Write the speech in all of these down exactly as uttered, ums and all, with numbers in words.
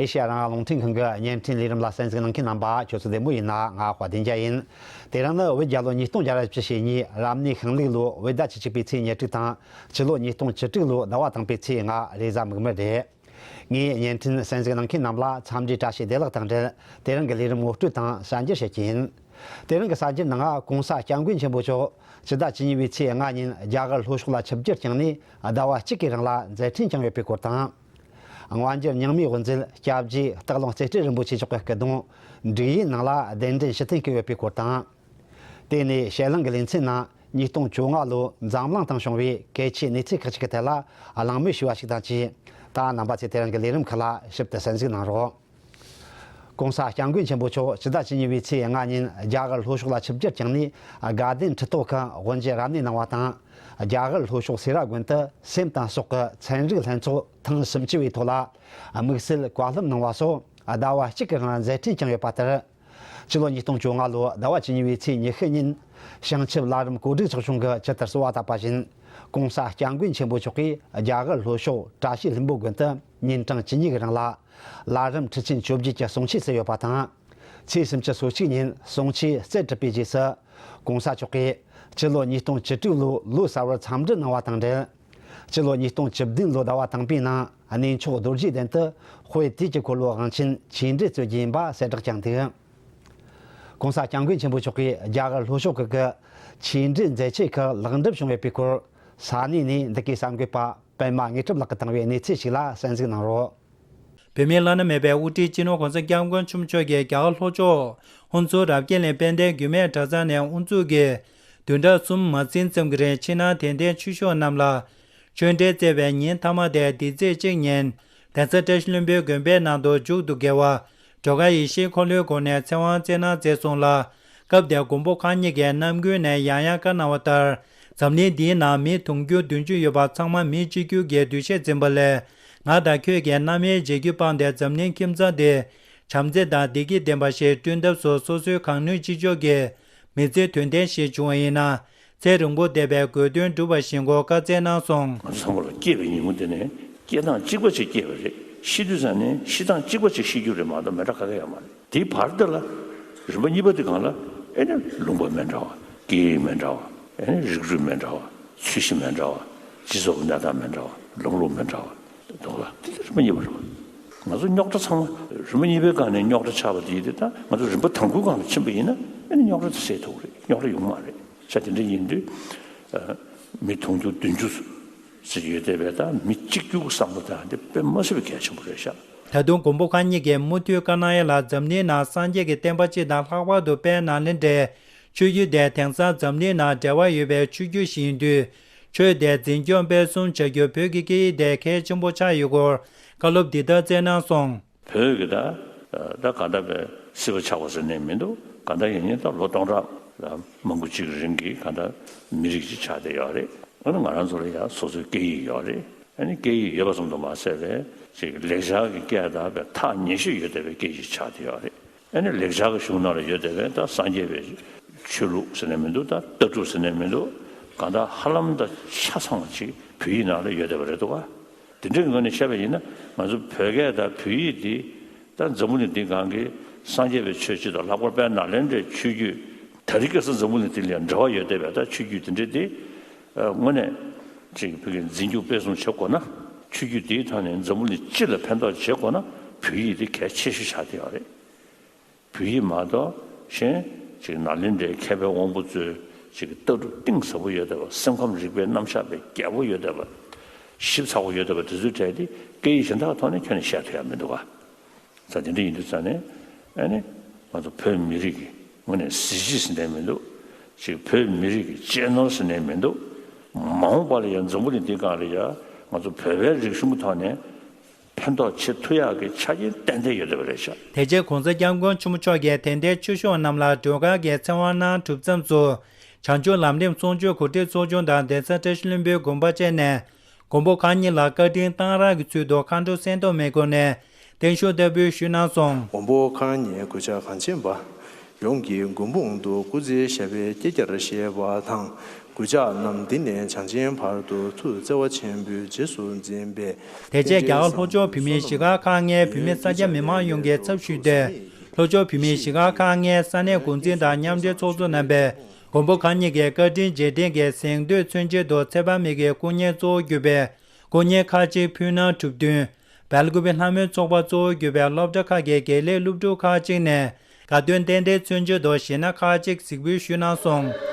ཨེ་ཤེ་ཡ་རང་དབང་རླུང་འཕྲིན་ཁང་གི་བརྙན་འཕྲིན་ལས་རིམ་ལ་གསན་གཟིགས་གནང་མཁན་རྣམ་པ་ཁྱོད་ཚོ་བདེ་མོ་ཡིན་ན། ང་དཔལ་ལྡན་རྒྱལ་ཡིན། དེ་རིང་ནི་བོད་རྒྱལ་ལོ་ཉིས་སྟོང་བརྒྱ་ར་བཅུ་ཞེ་གཉིས་རབ་གནས་ཤིང་ལུག་ལོ་བོད་ཟླ་བཅུ་གཅིག་པའི་ཚེས་ཉེར་དྲུག་དང་། སྤྱི་ལོ་ཉིས་སྟོང་བཅུ་དྲུག་ལོའི་ཟླ་བ་དང་པོའི་ཚེས་ལྔ་རེས་གཟའ་མིག་དམར་རེད། ངས་བརྙན་འཕྲིན་གསན་གཟིགས་གནང་མཁན་རྣམས་ལ་འཚམས་འདྲིའི་བཀྲ་ཤིས་བདེ་ལེགས་དང་འབྲེལ། དེ་རིང་གི་ལས་རིམ་ངོ་སྤྲོད་དང་གསར་འགྱུར་བཤད་ཀྱི་ཡིན། དེ་རིང་གི་གསར་འགྱུར་ནང་༸གོང་ས་༸སྐྱབས་མགོན་ཆེན་པོ་མཆོག་སྤྱི་ཟླ་བཅུ་གཉིས་པའི་ཚེས་ལྔ་ཉིན་རྒྱ་གར་ལྷོ་ཕྱོགས་ལ་ཆིབས་བསྒྱུར་བསྐྱངས་ནས་ཟླ་བ་གཅིག་གི་རིང་ལ་མཛད་འཕྲིན་བསྐྱངས་ཡོད་པའི་སྐོར་དང་། མངའ་འཇར་རྙིང་མའི་དབུ་མཛད་སྐྱབས་རྗེ་སྟག་ལུང་རྩེ་སྤྲུལ་རིན་པོ་ཆེ་མཆོག་གི་སྐུ་གདུང་འབྲུག་ཡུལ་ནང་ལ་གདན་འདྲེན་ཞུ་མཐུན་བསྐྱངས་ཡོད་པའི་སྐོར་དང་། དེ་ནས་ཞལ་ལུང་གི་ལེ་ཚན་ནང་ཉིས་སྟོང་བཅོ་ལྔ་ལོའི་འཛམ་གླིང་སྟེང་བྱུང་བའི་གལ་ཆེའི་གནས་ཚུལ་ཁག་ཅིག་གི་ཐད་ལ་གླེང་མོལ་ཞུས་པ་ཞིག་དང་བཅས། ད་རྣམ་པ་ཚོས་དེ་རིང་གི་ལས་རིམ་ཁག་ལ་ཞིབ་ཏུ་གསན་གཟིགས་གནང་རོགས། ༸གོང་ས་༸སྐྱབས་མགོན་ཆེན་པོ་མཆོག་སྤྱི་ཟླ་བཅུ་གཉིས་པའི་ཚེས་ལྔ་ཉིན་རྒྱ་གར་ལྷོ་ཕྱོགས་ལ་ཆིབས་བསྒྱུར་བསྐྱངས་ནས། དགའ་ལྡན་ཁྲི་ཐོག་གི་དབུ་འབྱེད་རབ་གནས་གནང་བ་དང་། རྒྱ་གར་ལྷོ་ཕྱོགས་སེ་ར་དགོན་དུ་སེམས་དང་སྲོག་གི་ཚན་རིག་ལྷན་ཚོགས་ཐེངས་སུམ་ཅུ་པའི་ཐོག་ལ་དམིགས་བསལ་བཀའ་སློབ་གནང་བ་སོགས་ཟླ་བ་གཅིག་གི་རིང་མཛད་འཕྲིན་བསྐྱངས་ཡོད་པ་ལྟར། སྤྱི་ལོ་ཉིས་སྟོང་བཅོ་ལྔ་ལོའི་ཟླ་བ་བཅུ་གཉིས་པའི་ཚེས་ཉི་ཤུ་ཉིན་བྱང་ཆུབ་བླ་རུང་གོ་སྒྲིག་ཚོགས་ཆུང་གིས་ཇི་ལྟར་གསོལ་བ་བཏབ་པ་བཞིན། ༸གོང་ས་༸སྐྱབས་མགོན་ཆེན་པོ་མཆོག་གིས་རྒྱ་གར་ལྷོ་ཕྱོགས་བཀྲ་ཤིས་ལྷུན་པོ་དགོན་དུ་ཉིན་གྲངས་བཅུ་གཉིས་ཀྱི་རིང་ལ་བླ་རིམ་ཁྲི་ཆེན་བཅོ་བརྒྱད་ཀྱི་གསུང་ཆོས་གསན་ཡོད་པ་དང་། ཚེས་སུམ་ཅུ་སོ་གཅིག་ཉིན་གསུང་ཆོས་རྩད་གྲུབ་པའི་རྗེས་སུ། ༸གོང་ས་མཆོག་གིས་སྤྱི་ལོ་ཉིས་སྟོང་བཅུ་དྲུག་ལོའི་ལོ་གསར་བར་འཚམས་འདྲི་གནང་བ་དང་འབྲེལ། སྤྱི་ལོ་ཉིས་སྟོང་བཅུ་བདུན་ལོའི་ཟླ་བ་དང་པོའི་ནང་གནས་མཆོག་རྡོ་རྗེ་གདན་དུ་དཔེ་དུས་ཀྱི་འཁོར་ལོའི་དབང་ཆེན་ཆོས་འབྲེལ་སྩོལ་རྒྱུ་ཡིན་པ་གསལ་བསྒྲགས་བསྐྱངས་འདུག ༸གོང་ས་༸སྐྱབས་མགོན་ཆེན་པོ་མཆོག་གིས་རྒྱ་གར་ལྷོ་ཕྱོགས་ཁུལ་གྱི་ཆོས་འབྲེལ་མཛད་ཆེད་ཀྱི་ལེགས་འགྲུབ་བྱུང་ཡོད་པའི་སྐོར་ས་གནས་ནས་འདི་གའི་གསར་འགོད་པ་པད་མ་དངོས་གྲུབ་ལགས་ཀྱིས་བཏང་བའི་གནས་ཚུལ་ཞིག་ལ་གསན་གཟིགས་གནང་རོགས། བོད་མིའི་བླ་ན་མེད་པའི་དབུ་ཁྲིད་སྤྱི་ནོར་༸གོང་ས་༸སྐྱབས་མགོན་ཆེན་པོ་མཆོག་གིས་རྒྱ་གར་ལྷོ་ཕྱོགས་ཧོན་སུར་རབ་རྒྱས་གླིང་དཔལ་ལྡན་རྒྱུད་སྨད་གྲྭ་ཚང་ནས་དབུ་འཛུགས་ཀྱིས་བདུན་ཕྲག་གསུམ་མ་ཟིན་ཙམ་གྱི་རིང་ཕྱི་ནང་དད་ལྡན་ཆོས་ཞུ་བ་རྣམས་ལ་ཆོས་འབྲེལ་སྩལ་བའི་ཉིན་མཐའ་མ་དེ་འདི་ཚེས་གཅིག་ཉིན་གདན་ས་བཀྲ་ཤིས་ལྷུན་པོའི་དགོན་པའི་ནང་དུ་མཇུག་ཏུ་དགེ་བ་སྒྲོལ་དཀར་ཡེ་ཤེས་འཁོར་ལོའི་སྒོ་ནས་ཚེ་དབང་སྩལ་གནང་མཛད་སོང་ལ། སྐབས་དེར་མགོན་པོ་གང་ཉིད་ཀྱིས་རྣམ་ཀུན་ནས་ཡང་ཡང་བཀའ་གནང་བ་ལྟར། འཛམ་གླིང་འདིའི་ནང་མི་དུང་ཕྱུར་བདུན་ཅུ་ཡོད་པ་ཚང་མ་མི་གཅིག་གྱུར་གྱི་འདུ་ཤེས་འཛིན་པ་ལས། ང་དང་ཁྱོད་ཀྱིས་རྣམ་གཡེང་བརྗེད་རྒྱུ་སྤངས་ཏེ་འཛམ་གླིང་ཁྱིམ་ཚང་འདི་བྱམས་བརྩེ་དང་བདེ་སྐྱིད་ལྡན་པ་ཞིག་བསྐྲུན་ཐབས་སུ་སོ་སོའི་གང་ནུས་ཅི་ལྕོགས་ཀྱིས་མི་ཚེ་དོན་ལྡན་ཞིག་བྱུང་བ་ཡིན་ན། ཚེ་རིང་པོ་བསྡད་པའི་དགོས་དོན་འགྲུབ་པ་ཞིག་ཡིན་སྐོར་བཀའ་སྩལ་གནང་སོང་། ང་ཚོ་ཚང་མ་ལ་སྐྱེས་པའི་ཉིན་མོ་དེ་ནས་སྐྱེས་སྟངས་གཅིག་པ་ཅིག་སྐྱེས་པ་རེད། ཤི་དུས་ཙང་ནས་ཤི་སྟངས་གཅིག་པ་ཅིག་ཤི་རྒྱུ་རེད་མ་གཏོགས་མི་འདྲ་ག་གེ་ཡོད་མ་རེད། དེའི་བར་དེ་ལ་རིམ་པ་གཉིས་པ་དེ་སྒང་ལ་ཨེ་ནི་ལུང་པ་མི་འདྲ་བ། སྐད་ཡིག་མི་འདྲ་བ། ཨེ་ནི་རིགས་རུས་མི་འདྲ་བ། ཚོས་གཞི་མི་འདྲ་བ། སྤྱི་ཚོགས་ཀྱི་གནས་སྟངས་མི་འདྲ་བ། ལམ་ལུགས་མི་འདྲ་བ་འདུག་ལ། དེ་རིམ་པ་གཉིས་པ་རེད་བ། ང་ཚོ་རྙོག་དྲ་ཚང་མ་རིམ་པ་གཉིས་པའི་སྒང་ནས་རྙོག་དྲ་ཆགས་པ་དེ་ཡིན་དུས། ད་ང་ཚོ་རིམ་པ་དང་པོའི་སྒང་ལ་ཕྱིན་པ་ཡིན་ན་ཨེ་ནི་རྙོག་དྲ་དེ་སེལ་ཐུབ་ཀྱི་རེད། རྙོག་དྲ་ཡོང་མ་རེད། ས་དེ་འདྲ་ཡིན་དུས། ཨ། མི་དུང་ཕྱུར་བདུན་ཅུ་ཟེར་ཡོད་བསྡད་པའི་ད་མི་གཅིག་གྱུར་གྱི་བསམ་བློ་དང་དེ་དཔེ་མ་སྲིད་པའི་གལ་ཆེན་པོ་རེད་ཤག་ད་དུང་མགོན་པོ་གང་ཉིད་ཀྱིས་མུ་མཐུད་བཀའ་གནང་ཡ་ལ། འཛམ་གླིང་ནང་སངས་རྒྱས་ཀྱི་བསྟན་པ་སྤྱི་དང་ལྷག་པར་དུ་དཔལ་ནཱ་ལེནྡྲའི་ཆོས་བརྒྱུད་དེ་དེང་སང་འཛམ་གླིང་ནང་འབྲེལ་བ་ཡོད་པའི་ཆོས་བརྒྱུད་ཞིག་ཡིན་དུས། ཆོས་དེ་འཛིན་སྐྱོང་སྤེལ་གསུམ་བྱ་རྒྱུར་བོད་ཀྱི་སྐད་ཡིག་དེ་གལ་ཆེན་པོ་ཆགས་ཡོད་སྐོར་བཀའ་སློབ་འདི་ལྟར་སྩལ་གནང་སོང་། བོད་ཀྱི་ད་ད་ག་འདྲ་བའི་སྲིད་པ་ཆགས་པ་ཟེར་ནས་མི་འདུག་ག་འདྲ་ཡིན་ནའི་ད་ལོ་སྟོང་ཕྲག་ལ་མང་པོ་ཅིག་རིང་གི་ག་འདྲ་མི་རིགས་ཅིག་ཆགས་བསྡད་ཡོད་རེད། ཨ་ནི་ང་རང་ཚོ་ལ་ཡང་སོ་སོའི་སྐད་ཡིག་ཡོད་རེད། ཨ་ནི་སྐད་ཡིག་ཡོད་པ་ཙམ་དུ་མ་ཟད་པའི་ཅིག་ལེགས་སྦྱར་གྱི་སྐད་དག་པའི་ཐག་ཉེ་ཤོས་ཡོད་བསྡད་པའི་སྐད་ཡིག་ཆགས་བསྡད་ཡོད་རེད། ཨ་ནི་ལེགས་སྦྱར་གྱི་གཞུང་ནང་ལ་ཡོད་བསྡད་པའི་ད་སངས་རྒྱས་པའི་ཆོས་ལུགས་ཟེར་ནས་མི་འདུག་ད་ལྟ་གྲུབ་ཟེར་ནས་མི་འདུག་གང་ལྟར་ཧ་ལམ་ད་ཆ་ཚང་བ་ཅིག་བོད་ཡིག་ནང་ལ་ཡོད་བསྡད་པ་རེད་འདུག་ག་དེ་འདྲའི་ངོས་ནས་བཤད་པ་ཡིན་ན། ང་ཚོ་བོད་སྐད་དང་བོད་ཡིག་འདི་ད་འཛམ་བུ་གླིང་འདིའི་སྒང་གི་སངས་རྒྱས་པའི་ཆོས་སྤྱི་དང་། ལྷག་པར་དཔལ་ནཱ་ལེནྡྲའི་ཆོས་བརྒྱུད། ད་རེས་ཁ་སང་འཛམ་བུ་གླིང་འདི་ལ་འབྲེལ་བ་ཡོད་བསྡད་པའི་ད་ཆོས་བརྒྱུད་དེ་འདྲ་དེ། ཨ། དངོས་གནས་ཅིག་བོད་ཀྱི་འཛིན་སྐྱོང་སྤེལ་གསུམ་བྱེད་དགོས་ན། ཆོས་བརྒྱུད་འདིའི་ཐོག་ནས་འཛམ་བུ་གླིང་སྤྱི་ལ་ཕན་ཐོགས་བྱེད་དགོས་ན། བོད་ཡིག་འདི་གལ་ཆེ་ཤོས་ཆགས་བསྡད་ཡོད་རེད། བོད་ཡིག་མ་གཏོགས་གཞན་ཅིག་ནཱ་ལེནྡྲའི་མཁས་པའི་དབང་པོ་ཚོའི་ཅིག་ལྟ་གྲུབ་གཏིང་ཟབ་པོ་ཡོད་བསྡད་པ། སེམས་ཁམས་རིག་པའི་རྣམ་གཞག་དཔེ་རྒྱས་པོ་ཡོད་བསྡད་པ། ཞིབ་ཚགས་པོ་ཡོད་བསྡད་པ་དེ་ཚོའི་གྲས་དེ་སྐད་ཡིག་གཞན་དག་ཐོག་ནས་ཁྱོན་ནས་བཤད་ཐུབ་ཡ་མི་འདུག་ག་ས་དེ་འདྲ་ཡིན་དུས་ཙང་ནས། ཨ་ནི་ང་ཚོ་བོད་མི་རིགས་ཀྱི་ངོས་ནས་གཟི་བརྗིད་ཟེར་ནས་མི་འདུག་ཅིག་བོད་མི་རིགས་ཀྱི་གཅེས་ནོར་ཟེར་ནས་མི་འདུག་མ་འོངས་པ་ལ་ཡང་འཛམ་བུ་གླིང་འདིའི་སྒང་ལ་ཡང་ང་ཚོ་བོད་པའི་རིག་གཞུང་གི་ཐོག་ནས་ཕན་ཐོགས་བྱེད་ཐུབ་ཡག་གི་ཆ་རྐྱེན་ཏན་ཏན་ཡོད་བསྡད་པ་རེད་ཤག་དེ་རྗེས་༸གོང་ས་༸སྐྱབས་མགོན་ཆེན་པོ་མཆོག་གིས་དད་ལྡན་ཆོས་ཞུ་བ་རྣམས་ལ་སྒྲོལ་དཀར་གྱི་ཚེ་དབང་གནང་གྲུབ་མཚམས་སུ། བྱང་ཆུབ་ལམ་རིམ་གསུང་ཆོས་གོ་སྒྲིག་ཚོགས་ཆུང་དང་། གདན་ས་བཀྲ་ཤིས་ལྷུན་པོའི་དགོན་པ་བཅས་ནས། མགོན་པོ་གང་ཉིད་ལ་བཀའ་དྲིན་གཏང་རག་གི་ཚུལ་དུ་མཁའ་འགྲོ་གསན་ཐོ་མེ་སྒོ་ནས་བརྟན་བཞུགས་བསྟར་འབུལ་ཞུས་གནང་སོང་། མགོན་པོ་གང་ཉིད་གུས་ཕྱག་གངས་ཅན་པ། ཡོངས་ཀྱི་མགོན་དཔུང་དུ་སྐུ་ཚེ་ཞབས་པད་བསྐལ་བརྒྱར་བཞེས་པ་དང་། གུས་ཕྱག་རྣམས་འདི་ནས་བྱང་ཆེན་བར་དུ་ཚུར་བརྩེ་བ་ཆེན་པོས་རྗེས་སུ་འཛིན་པའི། དེ་རྗེས་རྒྱ་གར་ལྷོ་ཕྱོགས་བོད་མིའི་གཞིས་སྒར་ཁག་ལྔའི་བོད་མི་ས་ཆ་མི་མང་ཡོངས་ཀྱིས་ཚབ་ཞུས་ཏེ། ལྷོ་ཕྱོགས་བོད་མིའི་གཞིས་སྒར་ཁག་ལྔའི་ས་གནས་འགོ་འཛིན་དང་མཉམ་འབྲེལ་ཚོགས་གཙོ་རྣམ་པས་མགོན་པོ་གང་ཉིད་ཀྱི་བཀའ་དྲིན་རྗེས་དྲན་གྱི་གཟེངས་བསྟོད་མཚོན་བྱེད་དུ་ཚེ་དཔག་མེད་ཀྱི་སྐུ་བརྙན་གཙོ་བོར་གྱུར་པའི་སྐུ་བརྙན་ཁག་ཅིག་ཕུལ་གནང་གྲུབ་བསྟུན། སྦེལ་ཀོབ་ལྷ་མོའི་ཚོགས་པ་གཙོ་བོར་གྱུར་པའི་སློབ་གྲྭ་ཁག་གི་དགེ་ལས་སློབ་ཕྲུག་ཁག་ཅིག་ནས་དགའ་སྟོན་རྟེན་འབྲེལ་མཚོན་བྱེད་དུ་གཞས་སྣ་ཁག་ཅིག་གཟིགས་འབུལ་ཞུས་གནང་སོང་།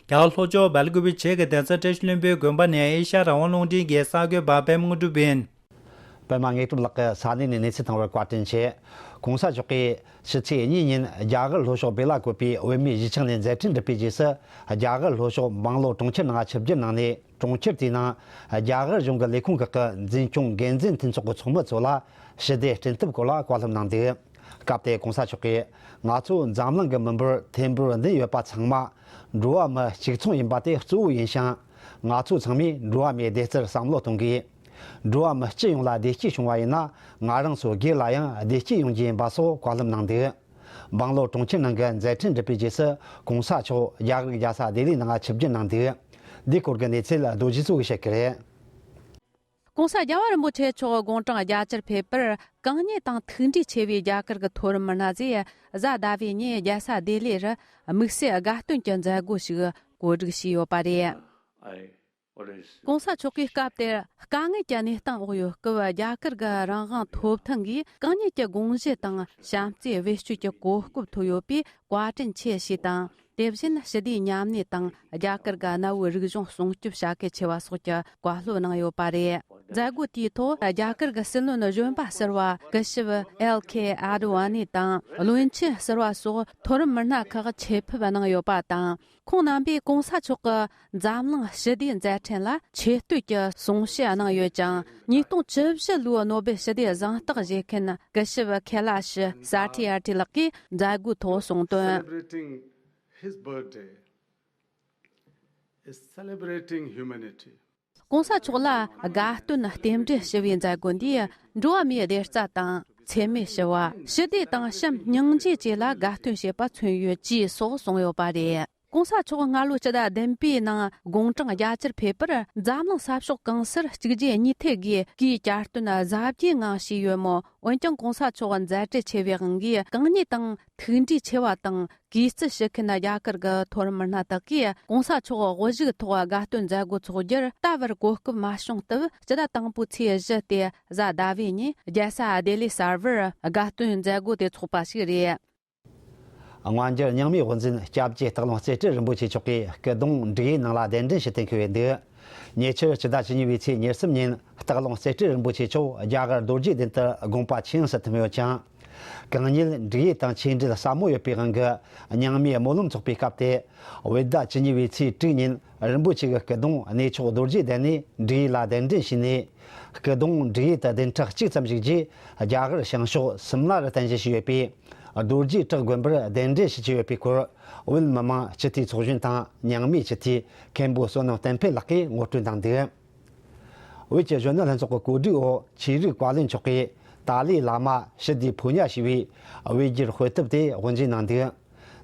རྒྱ་གར་ལྷོ་ཕྱོགས་སྦེལ་ཀོབ་བྱེས་ཀྱི་གདན་ས་བཀྲ་ཤིས་ལྷུན་པོའི་དགོན་པ་ནས་ཨེ་ཤ་ཡ་རང་དབང་རླུང་འཕྲིན་གྱི་གསར་འགོད་པ་པད་མ་དངོས་གྲུབ་ཡིན། པད་མ་དངོས་གྲུབ་ལགས་ཀྱིས་ས་གནས་ནས་གནས་ཚུལ་བཏང་བར་བཀའ་དྲིན་ཆེ། ྋགོང་ས་མཆོག་གིས་ཕྱི་ཚེས་གཉིས་ཉིན་རྒྱ་གར་ལྷོ་ཕྱོགས་བེ་ལ་ཀོ་པའི་བོད་མིའི་གཞིས་ཆགས་ནས་མཛད་འཕྲིན་བསྒྲུབས་པའི་རྗེས་སུ། རྒྱ་གར་ལྷོ་ཕྱོགས་སྦང་ལོ་གྲོང་ཁྱེར་ནང་ཆིབས་བསྒྱུར་གནང་ནས། གྲོང་ཁྱེར་དེའི་ནང་རྒྱ་གར་གཞུང་གི་ལས་ཁུངས་ཁག་གི་འཛིན་སྐྱོང་འགན་འཛིན་མཐུན་ཚོགས་ཀྱི་ཚོགས་མི་ཚོ་ལ་ཞི་བདེ་སྐྲུན་ཐབས་སྐོར་ལ་བཀའ་སློབ་གནང་འདུག་སྐབས་དེར་ྋགོང་ས་མཆོག་གིས། ང་ཚོ་འཛམ་གླིང་གི་མི་འབོར་ཐེར་འབུམ་བདུན་ཡོད་པ་ཚང་མ་འགྲོ་བ་མི་གཅིག་མཚུངས་ཡིན་པ་དེ་གཙོ་བོ་ཡིན་ཞིང་། ང་ཚོ་ཚང་མས་འགྲོ་བ་མིའི་བདེ་རྩར་བསམ་བློ་གཏོང་དགོས། འགྲོ་བ་མི་སྤྱི་ཡོངས་ལ་བདེ་སྐྱིད་བྱུང་བ་ཡིན་ན། ང་རང་ཚོ་སྒེར་ལ་ཡང་བདེ་སྐྱིད་ཡོང་རྒྱུ་ཡིན་པ་སོགས་བཀའ་སློབ་གནང་འདུག་སྦང་ལོ་གྲོང་ཁྱེར་ནང་གི་མཛད་འཕྲིན་འགྲུབ་པའི་རྗེས་སུ་ྋགོང་ས་མཆོག་རྒྱ་གར་གྱི་རྒྱལ་ས་ལྡི་ལིའི་ནང་ཆིབས་བསྒྱུར་གནང་འདུག་འདིའི་སྐོར་གྱི་གནས་ཚུལ་རྡོ་རྗེ་མཚོ་གིས་བཤད་ཀྱི་རེད། ྋགོང་ས་རྒྱལ་བ་རིན་པོ་ཆེ་མཆོག་དགུང་གྲངས་བརྒྱད་ཅུར་ཕེབས་པར་གང་ཉིད་དང་ཐུགས་འདྲིས་ཆེ་བའི་རྒྱ་གར་གྱི་མཐོ་རིམ་མི་སྣ་ཚོས་གཟའ་ཟླ་བའི་ཉིན་རྒྱལ་ས་ལྡི་ལི་རུ་དམིགས་བསལ་དགའ་སྟོན་གྱི་མཛད་སྒོ་ཞིག་གོ་སྒྲིག་བྱས་ཡོད་པ་རེད། ྋགོང་ས་མཆོག་གིས་སྐབས་དེར་དཀའ་ངལ་གྱི་གནས་སྟངས་འོག་ཡོད་སྐབས། རྒྱ་གར་གྱི་རང་དབང་ཐོབ་ཐང་གིས་གང་ཉིད་ཀྱི་དགོངས་གཞི་དང་བྱམས་བརྩེ་བེད་སྤྱོད་ཀྱི་གོ་སྐབས་ཐོབ་ཡོད་པས་བཀའ་དྲིན་ཆེ་ཞེས་དང་། དེ་བཞིན་ཞི་བདེའི་མཉམ་གནས་དང་རྒྱ་གར་གྱི་གནའ་བོའི་རིག་གཞུང་སྲུང་སྐྱོབ་བྱ་གལ་ཆེ་བ་སོགས་ཀྱི་བཀའ་སློབ་གནང་ཡོད་པ་རེད། མཛད་སྒོ་དེའི་ཐོག་རྒྱ་གར་གྱི་སྲིད་བློན་གཞོན་པ་ཟུར་པ་སྐུ་ཞབས་ཨེལ་ཁེ་ཨ་ཌི་ཝ་ནི་དང་། བློན་ཆེན་ཟུར་པ་སོགས་མཐོ་རིམ་མི་སྣ་ཁག་ཆེད་ཕེབས་གནང་ཡོད་པ་དང་། ཁོང་རྣམ་པས་ྋགོང་ས་མཆོག་གི་འཛམ་གླིང་ཞི་བདེའི་མཛད་འཕྲིན་ལ་ཆེ་བསྟོད་ཀྱི་གསུང་བཤད་གནང་ཡོད་ཅིང་། ཉིས་སྟོང་བཅུ་བཞི་ལོའི་ནོ་སྦེལ་ཞི་བདེའི་གཟེངས་རྟགས་བཞེས་མཁན་སྐུ་ཞབས་ཁེ་ལ་ཤི་ས་ཐི་ཨར་ཐི་ལགས་ཀྱིས་མཛད་སྒོའི་ཐོག་གསུངས་དོན། Celebrating his birthday is celebrating humanity. ྋགོང་ས་མཆོག་ལ་དགའ་སྟོན་རྟེན་འབྲེལ་ཞུ་བའི་མཛད་སྒོ་འདིས་འགྲོ་བ་མིའི་བདེ་རྩ་དང་འཚེ་མེད་ཞི་བ། ཞི་བདེ་དང་བྱམས་སྙིང་རྗེ་བཅས་ལ་དགའ་སྟོན་བྱེད་པ་མཚོན་ཡོད་ཅེས་སོགས་གསུངས་ཡོད་པ་རེད། ྋགོང་ས་མཆོག་སྔ་ལོ་ཕྱི་ཟླ་བདུན་པའི་ནང་དགུང་གྲངས་བརྒྱད་ཅུར་ཕེབས་པར་འཛམ་གླིང་ས་ཕྱོགས་གང་སར་གཅིག་རྗེས་གཉིས་མཐུད་སྒོས་གུས་གྱ་སྟོན་གཟབ་རྒྱས་ངང་བྱས་ཡོད་མོད། འོན་ཀྱང་ྋགོང་ས་མཆོག་མཛད་བྲེལ་ཆེ་བའི་དབང་གིས་གང་ཉིད་དང་ཐུགས་འདྲིས་ཆེ་བ་དང་གུས་བརྩི་ཞུ་མཁན་རྒྱ་གར་གྱི་མཐོ་རིམ་མི་སྣ་དག་གིས་ྋགོང་ས་མཆོག་དབུ་བཞུགས་ཐོག་དགའ་སྟོན་མཛད་སྒོ་འཚོགས་རྒྱུར་ད་བར་གོ་སྐབས་མ་བྱུང་སྟབས། སྤྱི་ཟླ་དང་པོའི་ཚེས་བཞི་སྟེ་གཟའ་ཟླ་བའི་ཉིན་རྒྱལ་ས་ལྡི་ལི་གསར་པར་དགའ་སྟོན་མཛད་སྒོ་དེ་འཚོགས་པ་ཞིག་རེད། སྔ་འགྱུར་རྙིང་མའི་དབུ་འཛིན་སྐྱབས་རྗེ་སྟག་ལུང་རྩེ་སྤྲུལ་རིན་པོ་ཆེ་མཆོག་གིས་སྐུ་གདུང་འབྲུག་ཡུལ་ནང་ལ་གདན་འདྲེན་ཞུ་དུས་འཁོད་འདུག་ཉེ་ཆར་ཕྱི་ཟླ་བཅུ་གཉིས་པའི་ཚེས་ཉེར་གསུམ་ཉིན་སྟག་ལུང་རྩེ་སྤྲུལ་རིན་པོ་ཆེ་མཆོག་རྒྱ་གར་རྡོ་རྗེ་གདན་དུ་དགོངས་པ་ཆེན་ཞུ་ཐུབ་ཡོད་ཅིང་། གང་ཉིད་འབྲུག་ཡུལ་དང་ཆེས་འབྲེལ་ཟབ་མོ་ཡོད་པའི་དབང་གིས་རྙིང་མའི་སྨོན་ལམ་ཚོགས་པའི་སྐབས་དེ། བོད་ཟླ་བཅུ་གཉིས་པའི་ཚེས་དྲུག་ཉིན་རིན་པོ་ཆེ་གི་སྐུ་གདུང་གནས་མཆོག་རྡོ་རྗེ་གདན་ནས་འབྲུག་ཡུལ་ལ་གདན་འདྲེན་ཞུས་ནས། སྐུ་གདུང་འབྲུག་ཡུལ་དུ་བདུན་ཕྲག་གཅིག་ཙམ་བཞུགས་རྗེས། རྒྱ་གར་བྱང་ཕྱོགས་སིམ་ལ་རུ་གཏན་གཞི་བྱས་ཡོད་པའི་རྡོ་རྗེ་བྲག་དགོན་པར་གདན་འདྲེན་ཞུ་རྒྱུ་ཡོད་པའི་སྐོར། བོད་མི་མང་སྤྱི་འཐུས་ཚོགས་གཞོན་དང་རྙིང་མའི་སྤྱི་འཐུས་མཁན་པོ་བསོད་ནམས་བསྟན་འཕེལ་ལགས་ཀྱིས་ངོ་སྤྲོད་གནང་འདུག་བོད་ཀྱི་གཞོན་ནུ་ལྷན་ཚོགས་ཀྱི་གོ་སྒྲིག་འོག་ཆོས་རིག་བཀའ་བློན་མཆོག་གིས་ཏཱ་ལའི་བླ་མ་ཞི་བདེའི་ཕོ་ཉ་ཞེས་པའི་བོད་བསྒྱུར་དཔེ་དེབ་དེ་དབུ་འབྱེད་གནང་འདུག་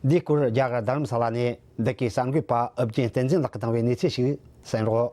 འདིའི་སྐོར་རྒྱ་གར་རྡ་རམ་ས་ལ་ནས་འདི་གའི་གསར་འགོད་པ་ཨུ་རྒྱན་བསྟན་འཛིན་ལགས་ཀྱིས་བཏང་བའི་གནས་ཚུལ་ཞིག་གསན་རོགས།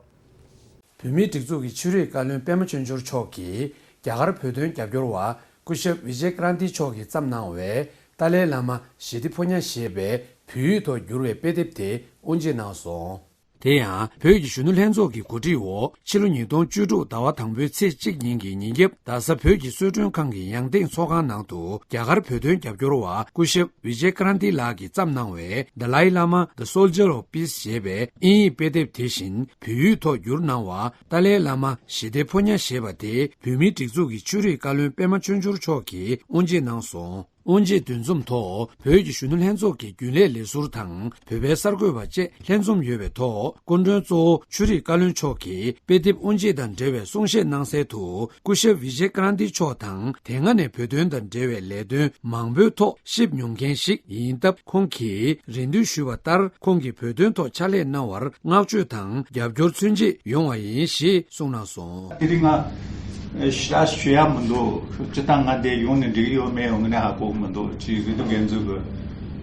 བོད་མིའི་སྒྲིག་འཛུགས་ཀྱི་ཆོས་རིག་བཀའ་བློན་པད་མ་ཆོས་འབྱོར་མཆོག་གིས་རྒྱ་གར་བོད་དོན་རྒྱབ་སྐྱོར་བ་སྐུ་ཞབས་བི་ཇེ་ཀ་རན་ཏི་མཆོག་གིས་བརྩམས་གནང་བའི་ཏཱ་ལའི་བླ་མ་ཞི་བདེ་ཕོ་ཉ་ཞེས་པའི་བོད་ཡིག་ཐོག་བསྒྱུར་བའི་དཔེ་དེབ་དེ་དབུ་འབྱེད་གནང་སོང་། དེ་ཡང་བོད་ཀྱི་གཞོན་ནུ་ལྷན་ཚོགས་ཀྱི་གོ་སྒྲིག་འོག་ཕྱི་ལོ་ཉིས་སྟོང་བཅུ་དྲུག་ཟླ་བ་དང་པོའི་ཚེས་གཅིག་ཉིན་གྱི་ཉིན་རྒྱབ་རྡ་ས་བོད་ཀྱི་གསོལ་མགྲོན་ཁང་གི་ཡང་སྟེང་ཚོགས་ཁང་ནང་དུ་རྒྱ་གར་བོད་དོན་རྒྱབ་སྐྱོར་བ་སྐུ་ཞབས་བི་ཇེ་ཀ་རན་ཏི་ལགས་ཀྱིས་བརྩམས་གནང་བའི་The Dalai Lama, The Soldier of Peace ཞེས་པའི་དབྱིན་ཡིག་དཔེ་དེབ་དེ་བཞིན་བོད་ཡིག་ཐོག་བསྒྱུར་གནང་བ། ཏཱ་ལའི་བླ་མ་ཞི་བདེ་ཕོ་ཉ་ཞེས་པ་དེ་བོད་མིའི་སྒྲིག་འཛུགས་ཀྱི་ཆོས་རིག་བཀའ་བློན་པད་མ་ཆོས་འབྱོར་མཆོག་གིས་དབུ་འབྱེད་གནང་སོང་། དབུ་འབྱེད་འདུ་འཛོམས་ཐོག་བོད་ཀྱི་གཞོན་ནུ་ལྷན་ཚོགས་ཀྱི་རྒྱུན་ལས་ལས་ཟུར་དང་བོད་པའི་གསར་འགོད་པ་བཅས་ལྷན་འཛོམས་ཡོད་པའི་ཐོག་སྐུ་མགྲོན་གཙོ་བོ་ཆོས་རིག་བཀའ་བློན་མཆོག་གིས་དཔེ་དེབ་དབུ་འབྱེད་དང་འབྲེལ་བའི་གསུང་བཤད་གནང་གསལ་དུ། སྐུ་ཞབས་བི་ཇེ་ཀ་རན་ཏི་མཆོག་དང་དེ་སྔ་ནས་བོད་དོན་དང་འབྲེལ་བའི་ལས་དོན་མང་པོའི་ཐོག་གཤིབ་མྱོང་མཁན་ཞིག་ཡིན་སྟབས། ཁོང་གིས་རེ་འདུན་ཞུས་པ་ལྟར། ཁོང་གིས་བོད་དོན་ཐོག་ཕྱག་ལས་གནང་བར་བསྔགས་བརྗོད་དང་རྒྱབ་སྐྱོར་མཚོན་ཆེད་ཡོང་བ་ཡིན་ཞེས་གསུངས་གནང་སོང་། དེ་རིང་ང་ཞེ་དྲག་ཞུ་ཡ་མི་འདུག་སྤྱིར་བཏང་ང་འདིར་ཡོང་ནས་འགྲིག་ཡོད་མེད་ཡོང་ནས་ཧ་གོ་མི་འདུག་ཅིག་རེ་འདུན་འགན་འཛིན་གྱི་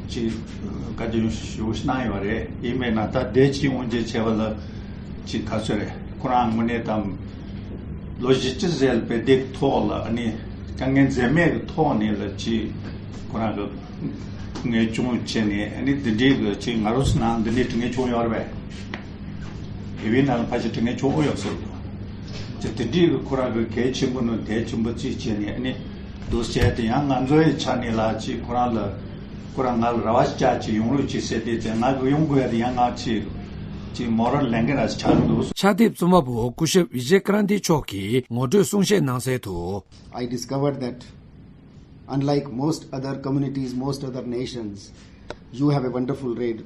ཅིག་བཀའ་དྲིན་ཞུ་གནང་ཡོད་རེད། ཡིན་མིན་ན་ད་དེ་ཅིག་དབུ་འབྱེད་བྱས་པ་ལ་ཅིག་ག་ཚོད་རེད། ཁོ་རང་དངོས་གནས་དང་ལོ་བཞི་བཅུ་ཟེར་དཔེ་དེབ་ཐོག་ལ་ཨ་ནི་དཀའ་ངལ་འཛེམས་མེད་ཀྱི་ཐོག་ནས་ལ་ཅིག་ཁོ་རང་གི་ངེས་སྐྱོང་བྱས་ནས་ཨ་ནི་འདི་འདྲའི་གི་ཅིག་ང་རོ་སུ་ནང་འདི་འདྲའི་དྲི་ངེས་བྱུང་ཡོད་རེད་པས། དེ་བས་ན་ཕལ་ཆེར་དྲི་ངེས་བྱུང་ཡོད་སོ། ཅིག་དེ་འདྲའི་གི་ཁོ་རང་གི་གལ་ཆེན་པོ་ནང་གལ་ཆེན་པོ་ཅིག་བྱས་ནས་ཨ་ནི་འདུག་བྱས་ཏེ་ཡང་ང་ཚོའི་ཆ་ནས་ལ་ཅིག་ཁོ་རང་ལ། ཁོ་རང་ང་ལ་རེ་བ་ཅག་ཅིག་ཡོང་རོགས་ཅིག་ཟེར་ཏེ་དེ་ང་གི་ཡོང་དགོས་ཡ་དེ་ཡང་ང་ཅིག་ཅིག་མོ་རལ་ལེན་གི་ར་ཆགས་འདུག་ཕྱག་དེབ་རྩོམ་པ་པོ་སྐུ་ཞབས་བི་ཇེ་ཀ་རན་ཏི་མཆོག་གིས་ངོ་སྤྲོད་གསུང་བཤད་གནང་གསལ་དུ། I discovered that unlike most other communities, most other nations, you have a wonderful re-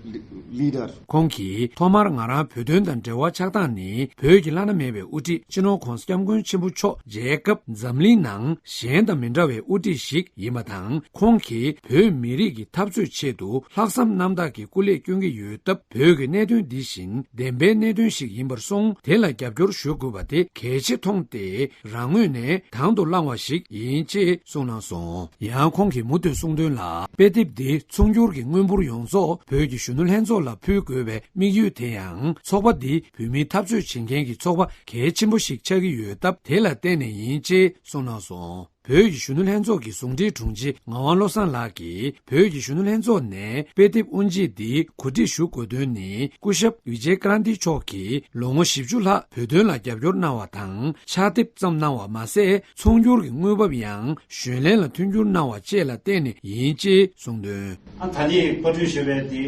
leader. ཁོང་གིས་ཐོག་མར་ང་རང་བོད་དོན་དང་འབྲེལ་བ་ཆགས་སྟངས་ནི་བོད་ཀྱི་བླ་ན་མེད་པའི་དབུ་ཁྲིད་སྤྱི་ནོར་༧གོང་ས་༧སྐྱབས་མགོན་ཆེན་པོ་མཆོག་མཇལ་སྐབས་འཛམ་གླིང་ནང་གཞན་དང་མི་འདྲ་བའི་དབུ་ཁྲིད་ཞིག་ཡིན་པ་དང་། ཁོང་གིས་བོད་མི་རིགས་ཀྱི་འཐབ་རྩོད་ཆེད་དུ་ལྷག་བསམ་རྣམ་དག་གི་སྐུ་ལས་བསྐྱོན་གྱི་ཡོད་སྟབས། བོད་ཀྱི་གནད་དོན་འདི་བཞིན་བདེན་པའི་གནད་དོན་ཞིག་ཡིན་པར་སོང་། དེ་ལ་རྒྱབ་སྐྱོར་ཞུ་དགོས་པ་དེ་གལ་ཆེ་མཐོང་སྟེ། རང་ངོས་ནས་དང་དུ་བླངས་བ་ཞིག་ཡིན་ཅེས་གསུངས་གནང་སོང་། ཡང་ཁོང་གིས་མུ་མཐུད་གསུངས་དོན་ལ། དཔེ་དེབ་འདི་ཚོང་སྒྱུར་གྱི་དངུལ་འབོར་ཡོངས་རྫོགས་བོད་ཀྱི་གཞོན་ནུ་ལྷན་ཚོགས་ལ་ཕུལ་དགོས་པའི་དམིགས་ཡུལ་དེ་ཡང་། ཚོགས་པ་འདི་བོད་མིའི་འཐབ་རྩོད་བྱེད་མཁན་གྱི་ཚོགས་པ་གལ་ཆེན་པོ་ཞིག་ཆགས་ཀྱི་ཡོད་སྟབས། དེ་ལ་བརྟེན་ནས་ཡིན་ཅེས་གསུངས་གནང་སོང་། བོད་ཀྱི་གཞོན་ནུ་ལྷན་ཚོགས་ཀྱི་ཟུང་འབྲེལ་དྲུང་ཆེ་ངག་དབང་བློ་བཟང་ལགས་ཀྱིས། བོད་ཀྱི་གཞོན་ནུ་ལྷན་ཚོགས་ནས་དཔེ་དེབ་དབུ་འབྱེད་འདི་གོ་སྒྲིག་ཞུ་དགོས་དོན་ནི། སྐུ་ཞབས་བི་ཇེ་ཀ་རན་ཏི་མཆོག་གིས་ལོ་ངོ་བཞི་བཅུ་ལྷག་བོད་དོན་ལ་རྒྱབ་སྐྱོར་གནང་བ་དང་། ཕྱག་དེབ་བརྩམས་གནང་བ་མ་ཟད། ཚོང་སྒྱུར་གྱི་དངུལ་འབབ་ཡང་གཞོན་ལྷན་ལ་མཐུན་འགྱུར་གནང་བ་བཅས་ལ་བརྟེན་ནས་ཡིན་ཅེས་གསུངས་དོན། ཨ་ད་ནི་བཀའ་དྲིན་ཞུ་བའི་དེ་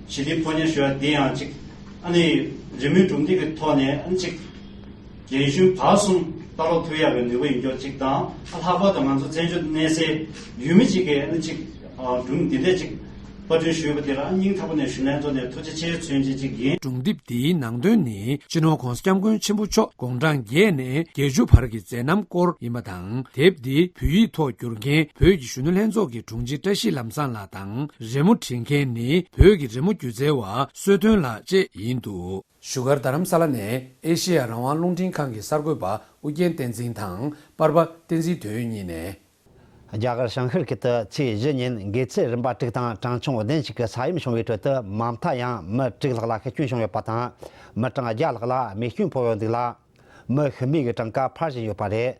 ཞི་བདེའི་ཕོ་ཉ་ཞུ་བ་དེ་ཡང་གཅིག་ཨ་ནི་རི་མོའི་གྲུབ་འབྲས་ཀྱི་ཐོག་ནས་ཨ་ནི་གཅིག་རྒན་གཞོན་བར་གསུམ་ལྟ་ཀློག་ཐུབ་ཡག་གི་ནུས་པ་ཡིན་ཀྱོག་ཅིག་དང་། ཨ་ལྷག་པར་དུ་ང་ཚོ་བཙན་བྱོལ་གནས་སའི་ཡུལ་མི་གཅིག་གིས་ཨ་ནི་གཅིག་ཨ་སྒྲུང་འདི་འདྲས་གཅིག་པར་སྐྲུན་ཞུས་པ་དེ་ལ་སྙིང་ཐག་པ་ནས་གཞོན་ལྷན་ཚོགས་ནས་ཐུགས་རྗེ་ཆེ་མཚོན་བྱེད་ཅིག་ཡིན། སྒྲུང་དེབ་འདིའི་ནང་དོན་ནི་སྤྱི་ནོར་༧གོང་ས་༧སྐྱབས་མགོན་ཆེན་པོ་མཆོག་དགུང་གྲངས་བརྒྱད་ནས་བརྒྱད་ཅུ་བར་གྱི་མཛད་རྣམ་སྐོར་ཡིན་པ་དང་། དེབ་འདི་བོད་ཡིག་ཐོག་བསྒྱུར་མཁན་བོད་ཀྱི་གཞོན་ནུ་ལྷན་ཚོགས་ཀྱི་དྲུང་ཆེ་བཀྲ་ཤིས་ལམ་བཟང་ལགས་དང་། རི་མོ་བྲིས་མཁན་ནི་བོད་ཀྱི་རི་མོ་སྒྱུ་རྩལ་བ་བསོད་སྟོན་ལགས་བཅས་ཡིན་འདུག་བཞུགས་སྒར་རྡ་རམ་ས་ལ་ནས་ཨེ་ཤེ་ཡ་རང་དབང་རླུང་འཕྲིན་ཁང་གི་གསར་འགོད་པ་ཨུ་རྒྱན་བསྟན་འཛིན་དང་པར་པ་བསྟན་འཛིན་དོན་གཉིས་ནས། རྒྱ་གར་བྱང་ཤར་ཁུལ་དུ་ཚེས་བཞི་ཉིན་དགེ་ཚུལ་རིམ་པ་དྲུག་དང་གྲངས་ཆུང་བདུན་ཞིག་གི་ས་ཡོམ་བྱུང་བའི་ཁྲོད་དུ་མ་མཐའ་ཡང་མི་དྲུག་ལྷག་ལ་ཤི་སྐྱོན་བྱུང་ཡོད་པ་དང་། མི་གྲངས་བརྒྱ་ལྷག་ལ་རྨས་སྐྱོན་ཕོག་ཡོད་འདུག་ལ། མི་ཤི་རྨས་ཀྱི་གྲངས་ཀ་འཕར་བཞིན་ཡོད་པ་རེད།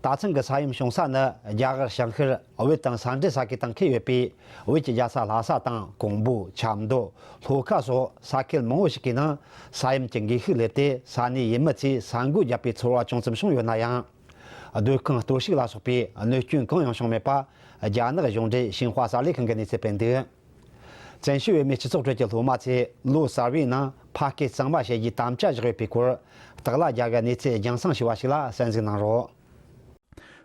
ད་ཐེངས་ཀྱི་ས་ཡོམ་བྱུང་ས་ནི་རྒྱ་གར་བྱང་ཤར་བོད་དང་ས་འབྲེལ་ས་ཁུལ་དང་འཁེལ་ཡོད་པས། བོད་ཀྱི་རྒྱལ་ས་ལྷ་ས་དང་ཀོང་པོ། ཆབ་མདོ། ལྷོ་ཁ་སོགས་ས་ཁུལ་མང་བོ་ཞིག་གི་ནང་ས་ཡོམ་གྱི་འགུལ་ཤུགས་སླེབས་ཏེ། ས་གནས་ཡུལ་མི་ཚོས་ས་འགུལ་བརྒྱབ་པའི་ཚོར་བ་ཅུང་ཙམ་བྱུང་ཡོད་ན་ཡང་། སྡོད་ཁང་གཏོར་བཤིག་ལ་སོགས་པའི་གནོད་སྐྱོན་གང་ཡང་བྱུང་མེད་པ། རྒྱ་ནག་གཞུང་འབྲེལ་ཤིན་ཧྭ་གསར་ལས་ཁང་གི་གནས་ཚུལ་སྤེལ་འདུག་བཙན་བྱོལ་བོད་མིའི་སྤྱི་ཚོགས་ཁྲོད་ཀྱི་སློབ་མ་ཚོས་ལོ་གསར་བའི་ནང་ཕ་སྐད་གཙང་མ་བཤད་རྒྱུའི་དམ་བཅའ་བཞག་ཡོད་པའི་སྐོར། སྟག་ལྷ་རྒྱལ་གྱིས་གནས་ཚུལ་རྒྱང་སྲིང་ཞུས་པ་ཞིག་ལ་གསན་གཟིགས་གནང་རོགས།